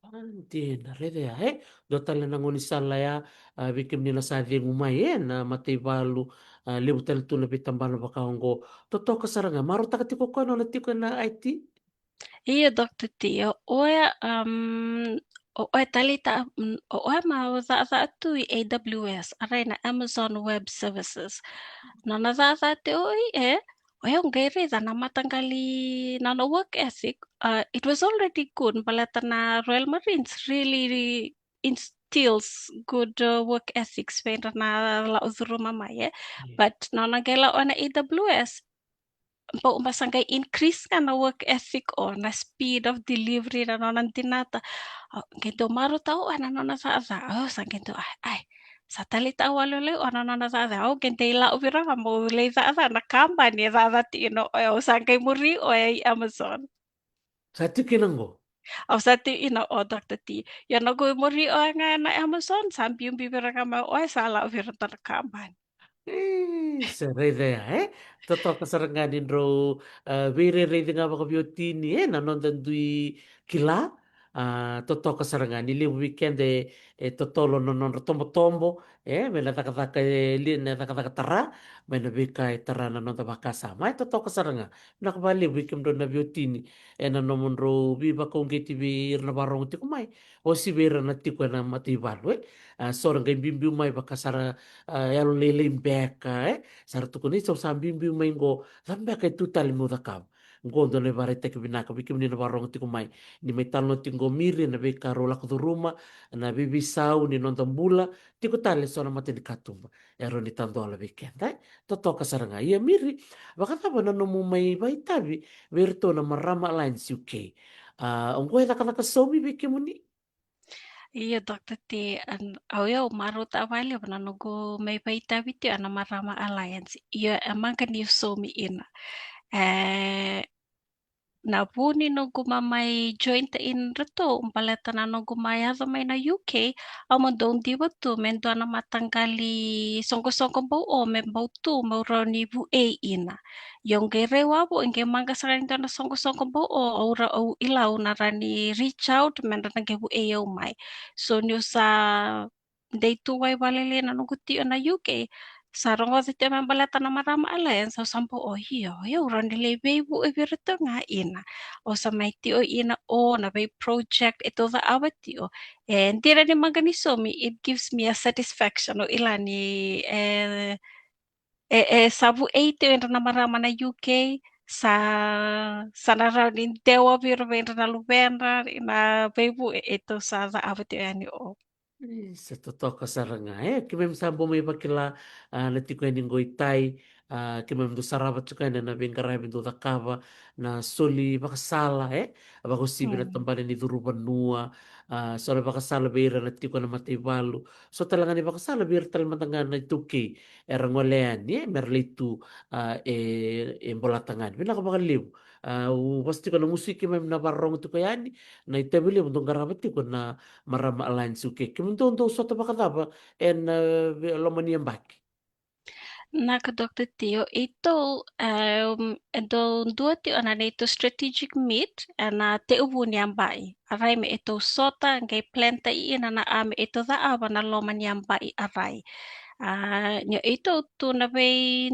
A, dina, raica ya, e? Dua tale na gaunisala ya, a, vei kemuni na sa cegu mai, e, na mataivalu, a, levu tale tu na veitabana vaka oqo. Totoka sara ga, marautaka tiko o koya na nona tiko ena I T? Io, Doctor T, o koya, am, o koya taleitaka, mm, o koya mai cakacaka tu i A W S, Arai, na Amazon Web Services. Na nona cakacaka tiko, e, o yau qai raica na mataqali, na nona work ethic, uh, it was already good, baleta na Royal Marines really, really instills good, uh, work ethics vei ira na lako curuma mai, e. Yeah. But na nona qai lako ena A W S, bau ba sa qai increase ga na work ethic o na speed of delivery na nona dinata. Au qai dau marautaka o na nona cakacaka. Au sa qai dau, ai, ai, sa taleitaka vakalevu o na nona cakacaka. Au qai dau lako vei ira ga meu lai cakacaka na kabani e cakacaka tiko kina o, au sa qai muri o i Amazon. Sa tiko kina qo? Au sa tiko kina o, Doctor T. Ia na noqu muri o ga na Amazon, sa biubiu vei ira ga mai o, sa lako vei ira dua na kabani. E, sa raica ya, e? Totoka sara ga ni drau, e, veirairaici ga vakaveiwatini, e, na noda dui kila. A, totoka sara ga ni levu vei keda e, e totolo na nodra tobotobo, e, mai na cakacaka e li, na cakacaka tara, mai na veika e tara na noda vakasama. E totoka sara ga. Vinaka vakalevu vei kemudrau na veiwatini ena nomudrau veivakauqeti vei ira na vakarorogo tiko mai. Osi vei ira na tiko ena mataivalu, e. A, so ra qai biubiu mai vaka sa ra, a, yalolailai beka, e. Sa ra tukuna, isa, au sa biubiu mai qo, cava beka e tu tale meu cakava? Qo dua na ivakaraitaki vinaka vei kemuni na vakarorogo tiko mai. Ni mai talanoa tiko qo o Miri ena veika rau lako curuma, na veiveisau ni noda bula, tiko tale so na matanikatuba e rawa ni tadola vei keda, e? Totoka sara ga. Ia Miri, vakacava na nomu mai vakaitavi vei iratou na Marama Alliance U K? A, o qo e cakacaka saumi vei kemuni? Io, Doctor T, au, au marautaka vakalevu na noqu mai vakaitavi tiko ena Marama Alliance. Io, e maqa niu saumi kina. E, na vu ni noqu mai join-taka kina iratou, baleta na noqu mai yaco mai na U K, au mai dau diva tu me dua na mataqali soqosoqo bau o me bau tu meu rawa ni vukei kina. Ia au qai rai wavoki, qai maqa sara ni dua na soqosoqo bau o, au ra, au kila au na rawa ni reach out me ra na qai vukei au mai. So niu sa dei tu wai vakalailai na noqu tiko ena U K, sa rogoca tiko me baleta na Marama Alliance, au sa bau, o, io, io, au rawa ni lai veivuke vei iratou ga kina. Au sa mai tiko kina o na vei project e tou cakava tiko. E dina ni maqa ni saumi, it gives me a satisfaction. Au kila ni, e, e, e sa vukei tiko o ira na marama na U K, sa, sa na rawa ni dewa vei ira, vei ira na luvedra, na veivuke e tou sa cakava tiko yani o. Isa, totoka sara ga. E, keimami sa bau mai vakila, a, na tiko yani qo i Tai, a, keimami dau sarava tiko yani na veiqaravi dau cakava, na soli vakasala, e, vakauasivi na tabana ni curu vanua, a, so na vakasala vei ira na tiko ena mataivalu, so tale ga ni vakasala vei ira tale mada ga na iTaukei era gole yani, e, mera lai tu, a, e, e Bolatagane. Vinaka vakalevu. A, au vosoti tiko na gusu i keimami na vakarorogo tiko yani, na itavi levu dou qarava tiko na Marama Alliance U K. Keimami dou, dou sota vakacava ena, e, loma ni yabaki? Vinaka Doctor T, o itou, em, e dau dua tiko na neitou strategic meet ena tekivu ni yabaki. A rai me itou sota, qai plan-taki kina na ka me itou cakava na loma ni yabaki a rai. A, ni o itou tu na vei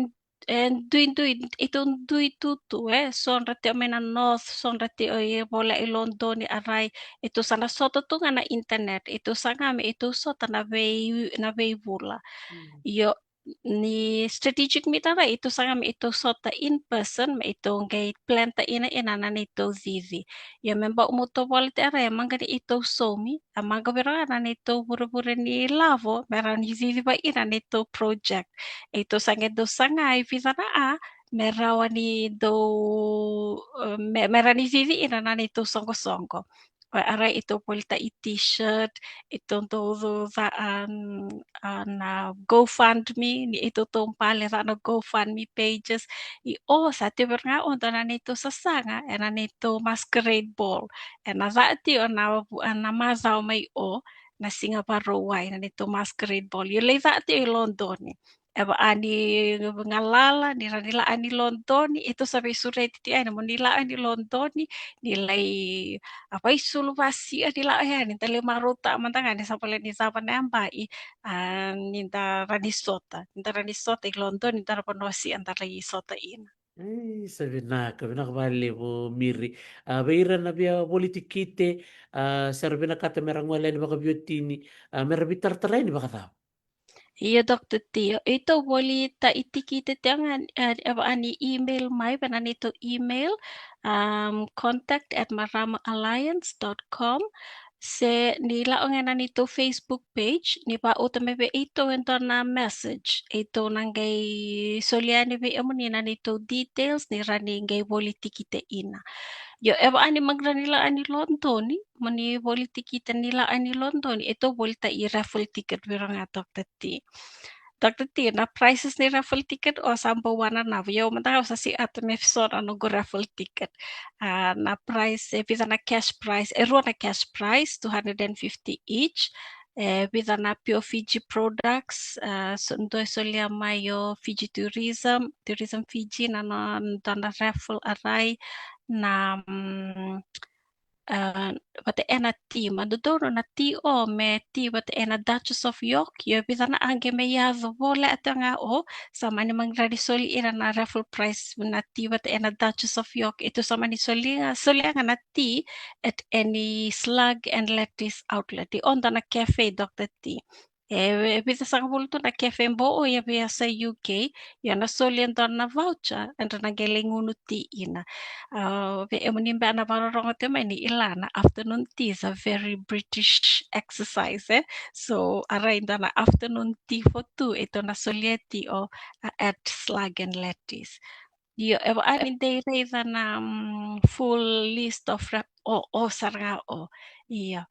e, duidui, itou dui tutu, e, so dra tiko mai na North, so dra tiko i vola i Lodoni a rai, itou sa na sota tu ga na internet, itou saga me itou sota na vei, na veivula. Mm. Io, ni strategic meet a rai, itou saga me itou sota in person, me itou qai plan-taka kina, kina na neitou cici. Ia me bau mo tou voleka, e rai, e maqa ni itou saumi, e maqa vei ira ga na neitou vurevure ni lavo, me rawa ni cici vei ira na neitou project. Itou sa qai dau saga e vica na ka, me rawa ni dau, e, me, me rawa ni cici kina na neitou soqosoqo. O ira itou volitaka i t-shirt, itou dau, dau ca, a, a, na GoFundMe, ni itou tou bale ca na GoFundMe pages. I o sa tiko vei ira ga o dua na neitou sasaga, ena neitou masquerade ball. Ena ca tiko na, na macawa mai o, na siga Vakarauwai, na neitou masquerade ball. Io lai ca tiko i Lodoni. E vaka ni galala, ni rawa ni lako yani i Lodoni, itou sa veisureti tiko yani, mo ni lako yani i Lodoni, ni lai, a, vaisulu vakasia ni lako yani, da lai marautaka mada ga ni sa voleka ni cava na yabaki, a, ni da rawa ni sota, ni da rawa ni sota i Lodoni, da na vanua sia da lai sota kina. Ei, sa vinaka, vinaka vakalevu Miri. A, vei ira na via voli tikite, a, se ra vinakata me ra gole yani vakaveiwatini, a, me ra veitaratara yani vakacava? Io, Doctor T, o itou volitaka i tikite tiko ga, e, e vaka ni email mai, vei na neitou email, um, contact at marama alliance dot com. Se ni lako ga ena neitou Facebook page, ni vakauta mai vei eitou e dua na message. Eitou na qai solia yani vei emuni na neitou details, ni rawa ni qai voli tikite ina. Io, e vaka ni maqra ni lako yani Lodoni, mo ni voli tikite ni lako yani Lodoni, eitou volitaki raffle ticket vei ira ga, Doctor T. Doctor T, na prices ni raffle ticket o sa bau wananavu. Ia au mada ga au sa sega tu me veisau na noqu raffle ticket. A, na price, e vica na cash prize, e rua na cash prize, two hundred and fifty each. E vica na Pure Fiji products, a, so, dua e solia mai o Fiji Tourism, Tourism Fiji, na, na, na raffle a rai, na, mm, a, vata ena ti, ma dodonu na ti o me ti vata ena Duchess of York, io vica na age me yaco voleka tu ga o, sa mani maqra ni soli ira na raffle prize na ti vata ena Duchess of York, eitou sa mani solia, solia ga na ti at any Slug and Lettuce outlet. E dua na cafe, Doctor T. E, e vica sagavulu tu na cafe bau o ia vei ira sa U K, ia na soli e dua na voucher, era na qai lai gunu ti ina. A, vei emuni beka na vakarorogo tiko mai ni kila na afternoon tea is a very British exercise, e. So, a rai dua na afternoon tea for two, eitou na solia ti o, a, at Slug and Lettuce. Io, e vaka ni dei raica na, mm, full list of rep-, o, o sara ga o. Io.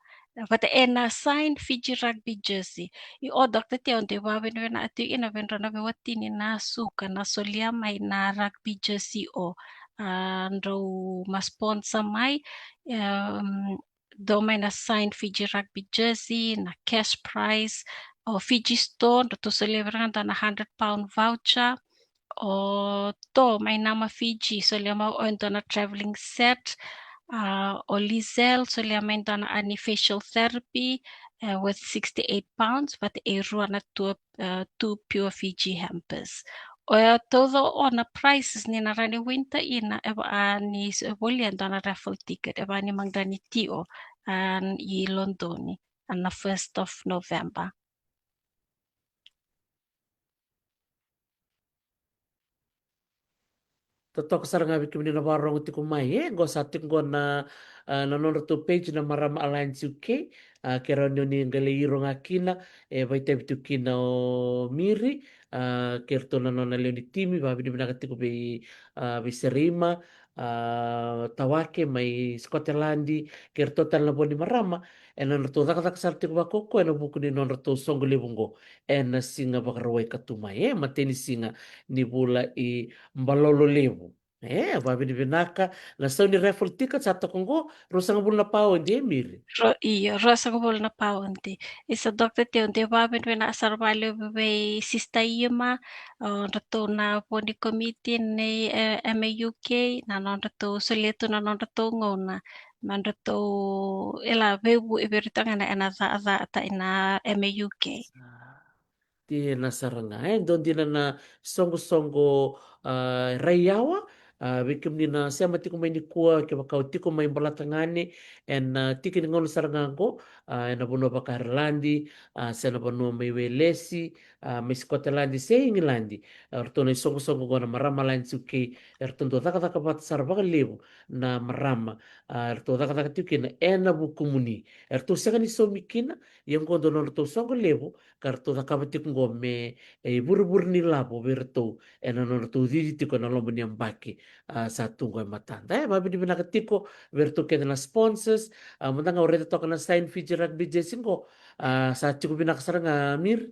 Vata ena signed Fiji rugby jersey. Io, Doctor T, au dei vakavinavinaka tiko kina vei drau na veiwatini na Suka na solia mai na rugby jersey o. A, drau ma sponsor mai. Em, dua mai na signed Fiji rugby jersey, na cash prize, o Fiji Store, drau solia vei ira ga dua na hundred pound voucher, o To mai Nama Fiji, solia mai o e dua na travelling set, a, o Lizelle, solia mai dua na ani facial therapy, e, worth sixty-eight pounds, vata e rua na tua, e, two Pure Fiji hampers. O e tauca o na prices ni na rawa ni winta ina, e vaka ni s-, e volia dua na raffle ticket, e vaka ni maqra ni ti o, a, i Lodoni, a, na first of November. Totoka sara ga vei kemuni na vakarorogo tiko mai, e, qo sa tiko qo na, a, na nodratou page na Marama Alliance U K, a, ke rawa ni oni qai lai hiro ga kina, e, vakaitavi tiko kina o Miri, a, kei ratou na nona lewe ni timi, vakavinavinaka tiko vei, a, vei Serima, a, Tawake mai Scotland, kei ratou tale na vo ni marama, ena nodratou cakacaka sara tiko vakaukauwa ena vuku ni nodratou soqo levu qo ena siga Vakarauwai ka tu mai, e, matai ni siga ni vula i Balolo Levu. E, vakavinavinaka, na sau ni raffle ticket sa toka qo, ruasagavulu na pauni, e Miri? Ro-, io, ruasagavulu na pauni. Isa Doctor T, au dei vakavinavinaka sara vakalevu vei Sister Ima, o, dratou na vo ni komiti ni, e, M A U K, na nodratou solia tu na nodratou gauna, na nodratou, e la veivuke vei iratou ga na, ena cakacaka ena M A U K. Dina sara ga, e, dua dina na soqosoqo, a, raiyawa, a, vei kemuni na sema tiko mai nikua, kevaka o tiko mai Bolatagane, ena, a, tiki ni gauna sara ga qo, a, ena vanua vaka Iriladi, a, se na vanua mai Welesi, a, mai Scotland, se Igiladi, a, ratou na isoqosoqo qo na Marama Alliance U K, eratou dau cakacaka vata sara vakalevu na marama, a, eratou cakacaka tiko kina ena vukumuni. Eratou sega ni saumi kina, ia qo dua na nodratou soqo levu, ka ratou cakava tiko qo me, e, ivurevure ni lavo vei iratou ena nodratou cici tiko ena loma ni yabaki, a, sa tu qo e matada. E, vakavinavinaka tiko vei iratou kece na sponsors, a, mada ga au raica toka na signed Fiji rugby jersey qo, a, sa tiko vinaka sara ga, Miri.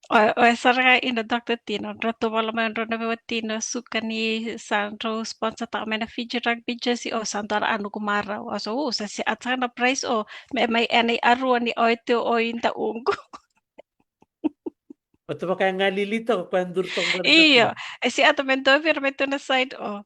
O, o, e sara ga ina Doctor T, na nodratou vola mai o drau na veiwatini na Suka ni sa drau sponsor taka mai na Fiji rugby jersey, o sa dua na noqu marau. O sa, o sa sega tu ga na price o, me mai ena ikarua ni o e tu o i dauqu. Vata vaka e galili toka, koya duri toka qo na Io, dauqu. E sega tu me dua vei ira me tu na side o.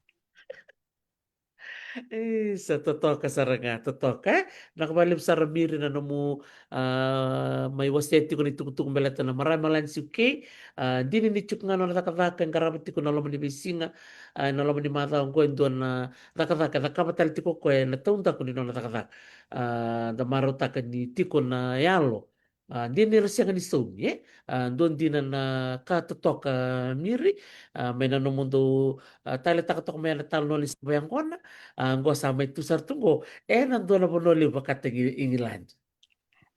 E, sa totoka sara ga, totoka, e. Vinaka vakalevu sara Miri na nomu, a, mai wasea tiko na itukutuku baleta na Marama Alliance U K, a, dina ni tiko ga na nona cakacaka e qarava tiko na loma ni veisiga, a, na loma ni macawa qo e dua na cakacaka e cakava tale tiko o koya ena taudaku ni nona cakacaka. A, da marautaka ni tiko na yalo A, dina ni ra sega ni saumi, e? A, dua dina na ka totoka, Miri, a, mai na nomudou, a, taleitaka toka mai na talanoa ni sa vayaqona, a, qo sa mai tu sara tu qo, e na dua na vanua levu vakataki Igiladi.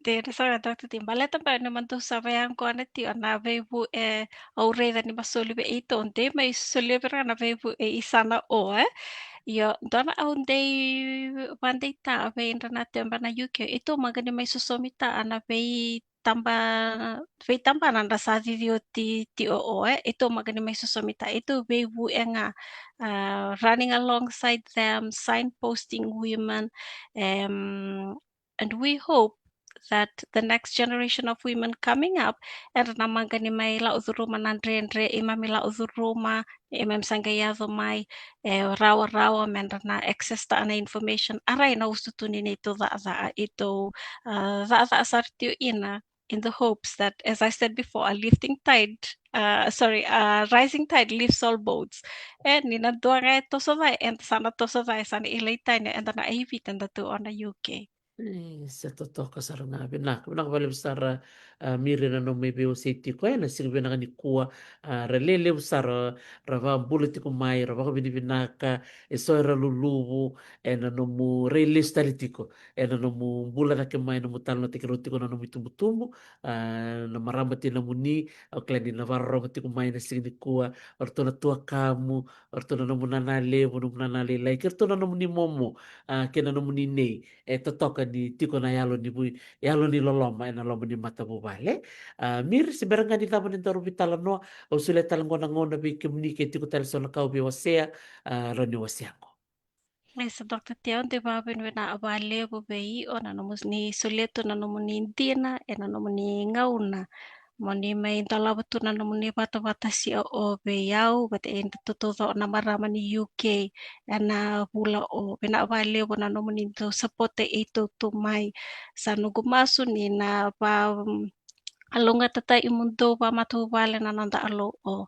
Dina sara, Doctor T. Baleta beka ni mada sa vayaqona tiko na veivuke, e, au raica ni ma soli vei keitou, de mai solia vei ira na veivuke i sana o, e? Io, dua na au dei vadeitaka vei ira na teba na U K, keitou maqani mai sosomitaka na veitaba, veitabana da sa cici oti tiko o, e? Keitou maqani mai sosomitaka, keitou veivuke ga, a, running alongside them, signposting women, em, and we hope that the next generation of women coming up, era na maqani mai lako curuma na dredre, keimami lako curuma, keimami sa qai yaco mai, e, rawarawa me ra na access taka na information, a rai na usutu ni neitou cakacaka, keitou, a, cakacaka sara tiko kina, in the hopes that, as I said before, a lifting tide, uh, sorry, a rising tide lifts all boats. E, ni na dua ga e toso cake, eda sa na toso cake, sa na kilai tani, eda na kaiviti, eda tu o na U K. E, sa totoka sara ga, vinaka, vinaka vakalevu sara, a, Miri na nomu mai veiwasei tiko, e, na siga vinaka nikua, a, ra lelevu sara, ra vakabula tiko mai, ra vakavinavinaka, e so era luluvu, e na nomu rai lesu tale tiko, e na nomu bula cake mai, nomu talanoataki rau tiko na nomu itubutubu, a, na marama tinamuni, au kila ni na vakarorogo tiko mai na siga nikua, o ratou na tuakamu, o ratou na nomu nana levu, nomu nana lailai, kei ratou na nomuni momo, a, kei na nomuni nei, e totoka ni tiko na yalo ni vui, yalo ni loloma, e na loma ni matavuvale. A, Miri, se bera ga ni cava ni daru veitalanoa, au solia tale qo na gauna vei kemuni ke tiko tale so na ka au veiwasea, a, rawa ni wasea qo. E sa, Doctor T, au dei vakavinavinaka vakalevu vei iko na nomuni solia tu na nomuni dina, e na nomuni gauna. Mo ni mai dolava tu na nomuni vatavata sia o vei au, vata kei iratou taucoko na marama ni U K, e na vula o. Vinaka vakalevu na nomuni dau sapota keitou tu mai. Sa noqu masu ni na va, a, lougatataki mudou vakamatavuvale na noda Alou o.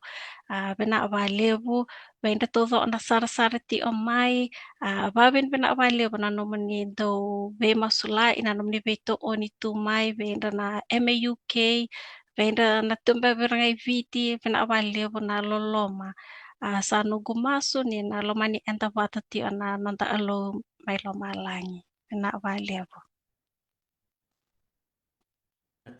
A, vinaka vakalevu vei ira taucoko na sarasara tiko mai. A, vakavinavinaka vakalevu na nomuni dau veimasulaki, na nomuni veitokoni tu mai vei ira na M A U K, vei ira na tuba vei ira ga i Viti, vinaka vakalevu na loloma. A, sa noqu masu ni na lomani eda vata tiko na noda Alou mai lomalagi. Vinaka vakalevu.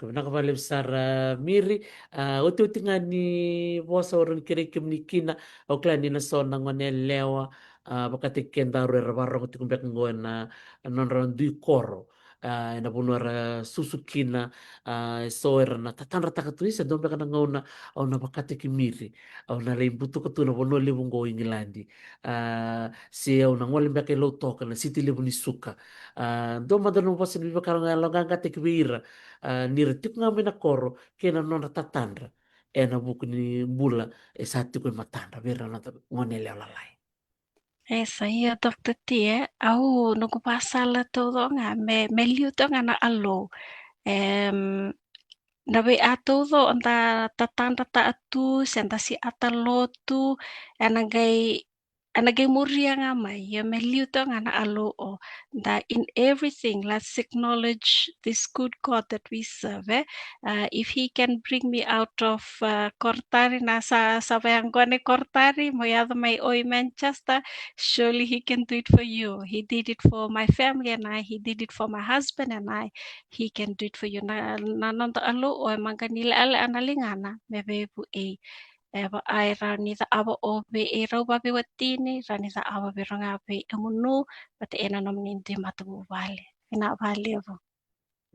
Vinaka vakalevu sara, Miri. A, otioti ga ni vosa, au rawa ni kerei kemuni kina, au kila ni na so na gone yalewa, a, vakataki kedaru era vakarorogo tiko beka qo e na nodra dui koro, a, e na vanua era susu kina, a, e so era na tatadrataka tu, isa, dua beka na gauna au na vakataki Miri, au na lai butuka tu na vanua levu qo o Igiladi, a, se au na gole beka i Lautoka, na siti levu ni suka. A, dua mada na vosa ni veivakarau ga, yaloqaqataki vei ira, a, ni ra tiko ga mai na koro kei na nodra tatadra e na vuku ni bula e sa tiko e matadra vei ira na noda gone yalewa lalai. E sa, ia, Doctor T, e, au noqu vakasala taucoko ga me, me liu taucoko ga na Alou. Em, na veika taucoko da tatadrataka tu se da siata lotu, e na qai, e na qai muria ga mai, ia me liu taucoko ga na Alou o. Da, in everything, let's acknowledge this good God that we serve, e? Uh, if he can bring me out of, uh, Koratari, na sa, sa vayaqona e Koratari, mo yaco mai o i Manchester, surely he can do it for you. He did it for my family and I, he did it for my husband and I, he can do it for you. Na, na noda Alou o e maqani lekaleka na ligana me veivuke. E va, a, e rawa ni cakava o vei, e rau vaveiwatini, rawa ni cakava vei rau ga vei emunu, vata kei na nomuni dui matavuvale. Vinaka vakalevu.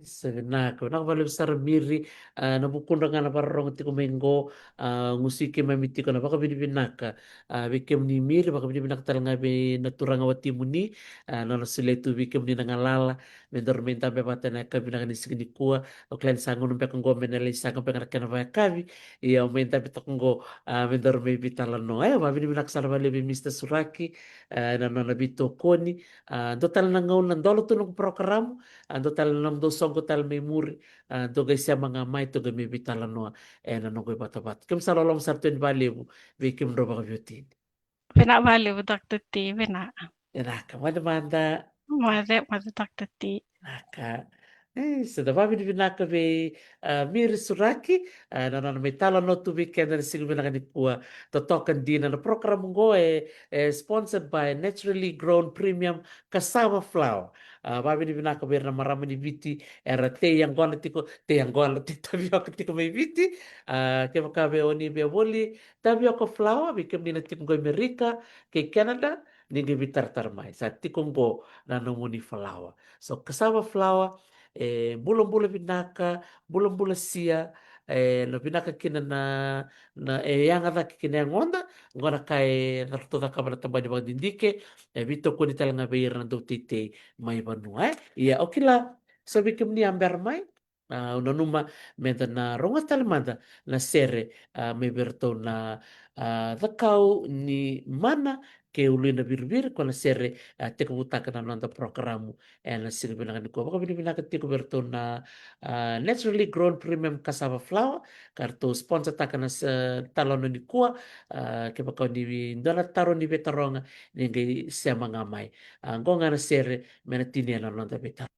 Sa vinaka, vinaka vakalevu sara, Miri. A, na vukudra ga na vakarorogo tiko mai qo, a, gusuvi keimami tiko na vakavinavinaka, a, vei kemuni, Miri, vakavinavinaka tale ga vei na turaga watimuni, a, nona solia tu vei kemuni na galala me daru mai dabe vata ena yakavi vinaka ni siga nikua. Au kila ni sa gauna beka qo me na lai saqa beka na kena vakayakavi, ia au mai dabe toka qo, a, me daru mai veitalanoa. E, vakavinavinaka sara vakalevu vei Mister Suraki, a, ena nona veitokoni. A, dua tale na gauna, dola tu noqu program, a, dua tale na nomudou soqo tale mai muri, a, dou qai sema ga mai, tou qai mai veitalanoa ena noqu ivatavata. Keimami sa loloma sara tu yani vakalevu vei kemudrau vakaveiwatini. Vinaka vakalevu, Doctor T, vinaka. Vinaka, moce mada. Moce, moce, Doctor T. Vinaka. E, sa da vavinavinaka vei, a, Miri Suraki, a, na nona mai talanoa tu vei keda na siga vinaka nikua. Totoka dina na program qo e, e sponsored by Naturally Grown Premium Cassava Flour. A, vavinavinaka vei ira na marama ni Viti era tei yaqona tiko, tei yaqona, tei tavioka tiko mai Viti. A, kevaka vei oni via voli tavioka flour, vei kemuni na tiko qo i Merika kei Canada, ni qai veitaratara mai. Sa tiko qo na nomuni flour. So cassava flour, e bulabula vinaka, bulabula sia, e na vinaka kina na, na e yaga cake kina yagoda, qo na ka e ratou cakava na tabana ni vakadidike, e veitokoni tale ga vei ira na dauteitei mai vanua, e. Ia, o kila, so vei kemuni a bera mai, a, au nanuma meda na rogoca tale mada na sere, a, mai vei iratou na, a, Cakau ni Mana kei Ului na Viriviri, ko na sere, a, tekivutaka na noda porokaramu ena siga vinaka nikua. Vakavinavinaka tiko vei iratou na, a, Naturally Grown Premium Cassava Flour, ka ratou sponsortaka na s-, talanoa nikua, a, kevaka o ni dua na taro ni veitaroga, ni qai sema ga mai. A, qo ga na sere me na tinia na noda veitaroga.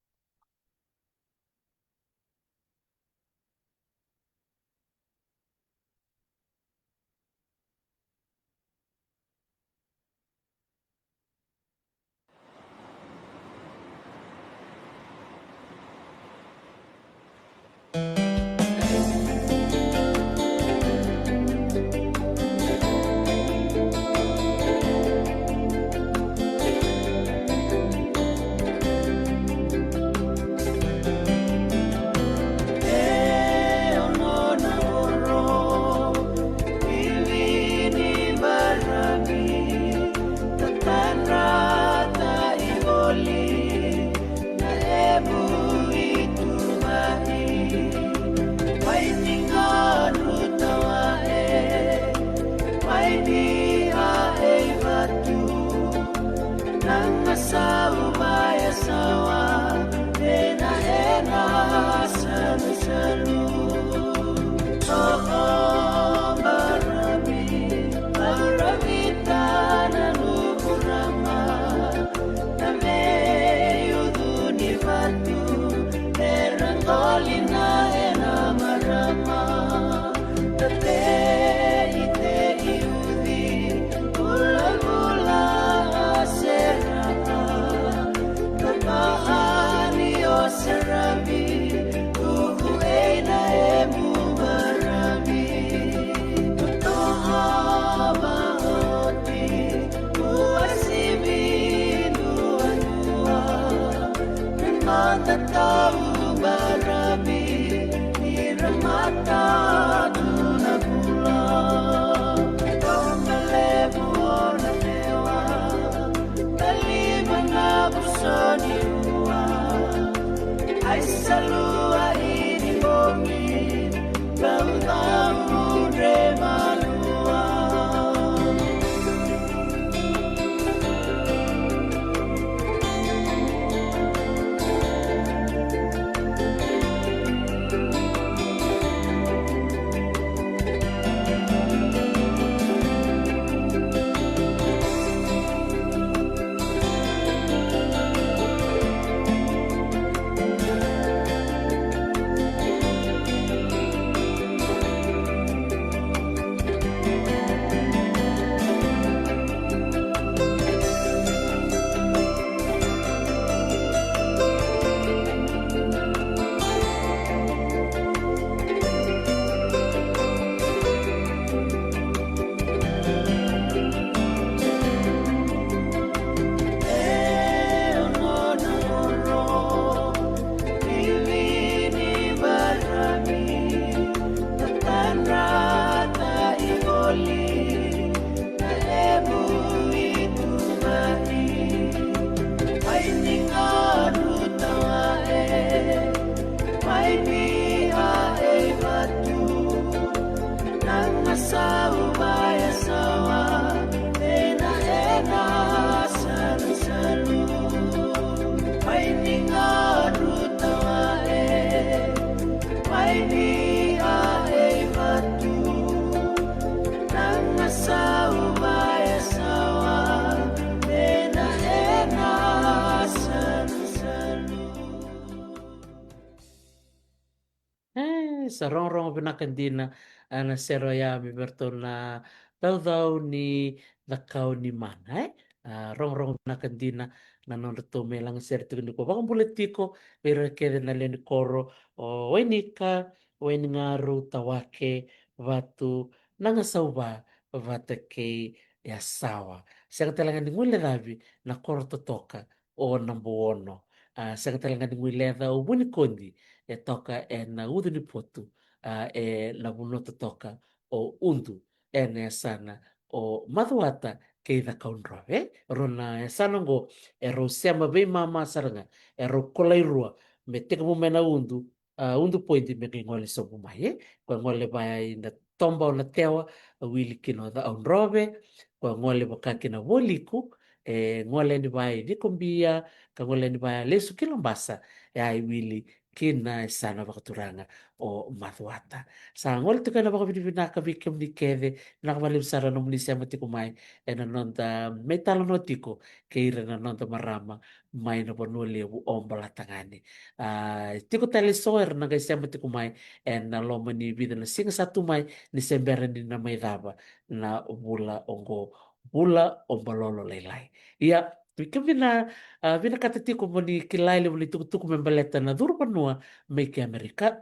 Sa rogorogo vinaka dina, a, na sere oya mai vei iratou na Taucau ni Cakaunimana, e? A, rogorogo vinaka dina na nodratou mai laga sere tiko nikua. Vakabula tiko vei ira kece na lewe ni koro o Wainika, Wainigaru, Tawake, Vatu, Nagasauva, vata kei Yasawa. Sega tale ga ni guilecavi na koro totoka o Nabouono. A, sega tale ga ni guileca o Vunikodi, e toka ena ucu ni potu, a, ena vanua totoka o Udu, ena yasana o Macuata kei Cakaudrove. Rua na yasana oqo erau sema veimama sara ga, erau kolai rua, me tekivu mai na Udu, a, Udu Point me qai gole sobu mai, e? Ko e gole vaya i na toba o Natewa, a, wili kina o Cakaudrove, ko e gole vaka kina Vualiku, e gole yani vaya i Nikobia, ka gole yani vaya lesu ki Labasa, e a wili kina yasana vakaturaga o Macuata. Sa gole tiko ena vakavinavinaka vei kemuni kece, vinaka vakalevu sara nomuni sema tiko mai ena noda mai talanoa tiko kei ira na noda marama mai na Vanua Levu o Bolatagane. A, tiko tale so era na qai sema tiko mai ena loma ni vica na siga sa tu mai, ni se bera ni na mai cava na vula oqo, vula o Balolo Lailai. Ia, vei kemuni na, a, vinakata tiko mo ni kila e levu na itukutuku me baleta na curu vanua mai ki Amerika,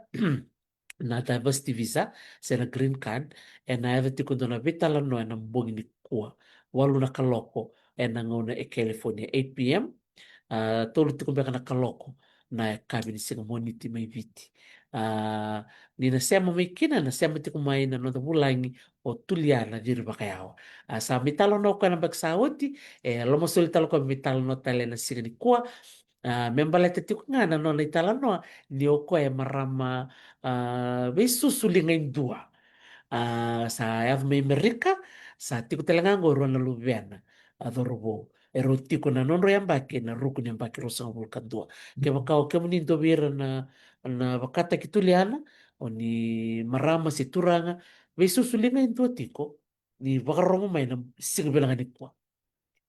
na diversity visa se na green card, ena yaco tiko dua na veitalanoa ena bogi nikua, walu na kaloko ena gauna e California, eight p.m. A, tolu tiko beka na kaloko na yakavi ni siga Moniti mai Viti. A, ni na sema mai kina, na sema tiko mai na noda vulagi o Tuliana Ciri Vakayawa. A, sa mai talanoa o koya na yabaki sa oti, e lomasoli tale o koya me mai talanoa tale ena siga nikua. A, me baleta tiko ga na nona italanoa ni o koya e marama, a, veisusu liga e dua. A, sa yaco mai Amerika, sa tiko tale ga oqo e rua na luvena, a, cauravou. Erau tiko na nodrau yabaki ena ruku ni yabaki ruasagavulu ka dua. Kevaka o kemuni dua vei ira na, na vakataki Tuliana, o ni marama se turaga veisusu liga e dua tiko, ni vakarorogo mai na siga veilaga nikua.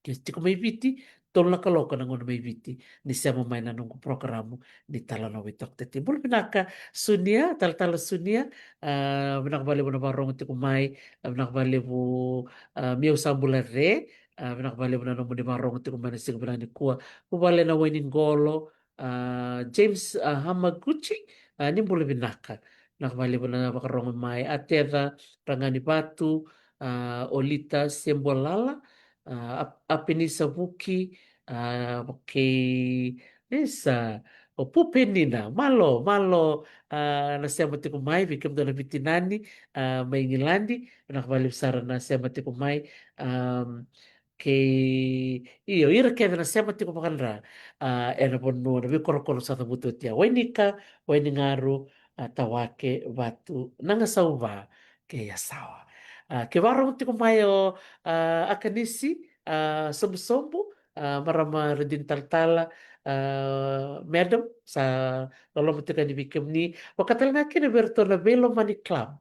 Ke tiko mai Viti, tolu na kaloko na gauna mai Viti, ni sema mai na noqu porokaramu ni Talanoa vei Doctor T. Bula vinaka Sunia, Talatala Sunia, a, vinaka vakalevu na vakarorogo tiko mai, a, vinaka vakalevu, a, Miau Sabula Re, a, vinaka vakalevu na nomuni vakarorogo tiko mai na siga veilaga nikua. Vuvale na Wainiqolo, a, James, a, Hamaguchi, a, ni bula vinaka. Vinaka vakalevu na vakarorogo mai. A Teca Raganivatu, a, Olita Sebualala, a, Ap-, Apenisa Vuki, a, kei Lisa, o Pupenina, malo, malo, a, na sema tiko mai, vei kemudou na veitinani, a, mai Igiladi, vinaka vakalevu sara na sema tiko mai, a, kei, io, ira kece na sema tiko vakadra, a, ena vanua, na veikorokoro sa cavuti oti ya, Wainika, Wainigaru, a, Tawake, Vatu, Nagasauva, kei Yasawa. A, ke vakarorogo tiko mai o, a, Akanisi, a, Sobusobu, a, marama Radini Talatala, a, madam, sa loloma tiko yani vei kemuni. Vaka tale ga kina vei iratou na Veilomani Club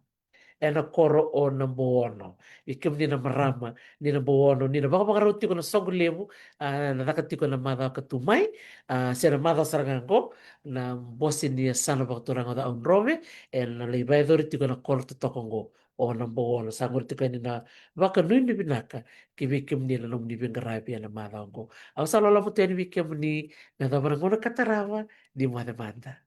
ena koro o Nabouono. Vei kemuni na marama ni Nabouono, ni na vakavakarau tiko na soqo levu, a, na caka tiko ena macawa ka tu mai, a, se na macawa sara ga oqo, na bose ni yasana vakaturaga o Cakaudrove, ena lai vakayacori tiko ena koro totoka oqo o Nabouono. Sa qori tiko yani na vakanuinui vinaka ki vei kemuni na nomuni veiqaravi ena macawa oqo. Au sa loloma tu yani vei kemuni, me yacova na gauna ka tarava, ni moce mada.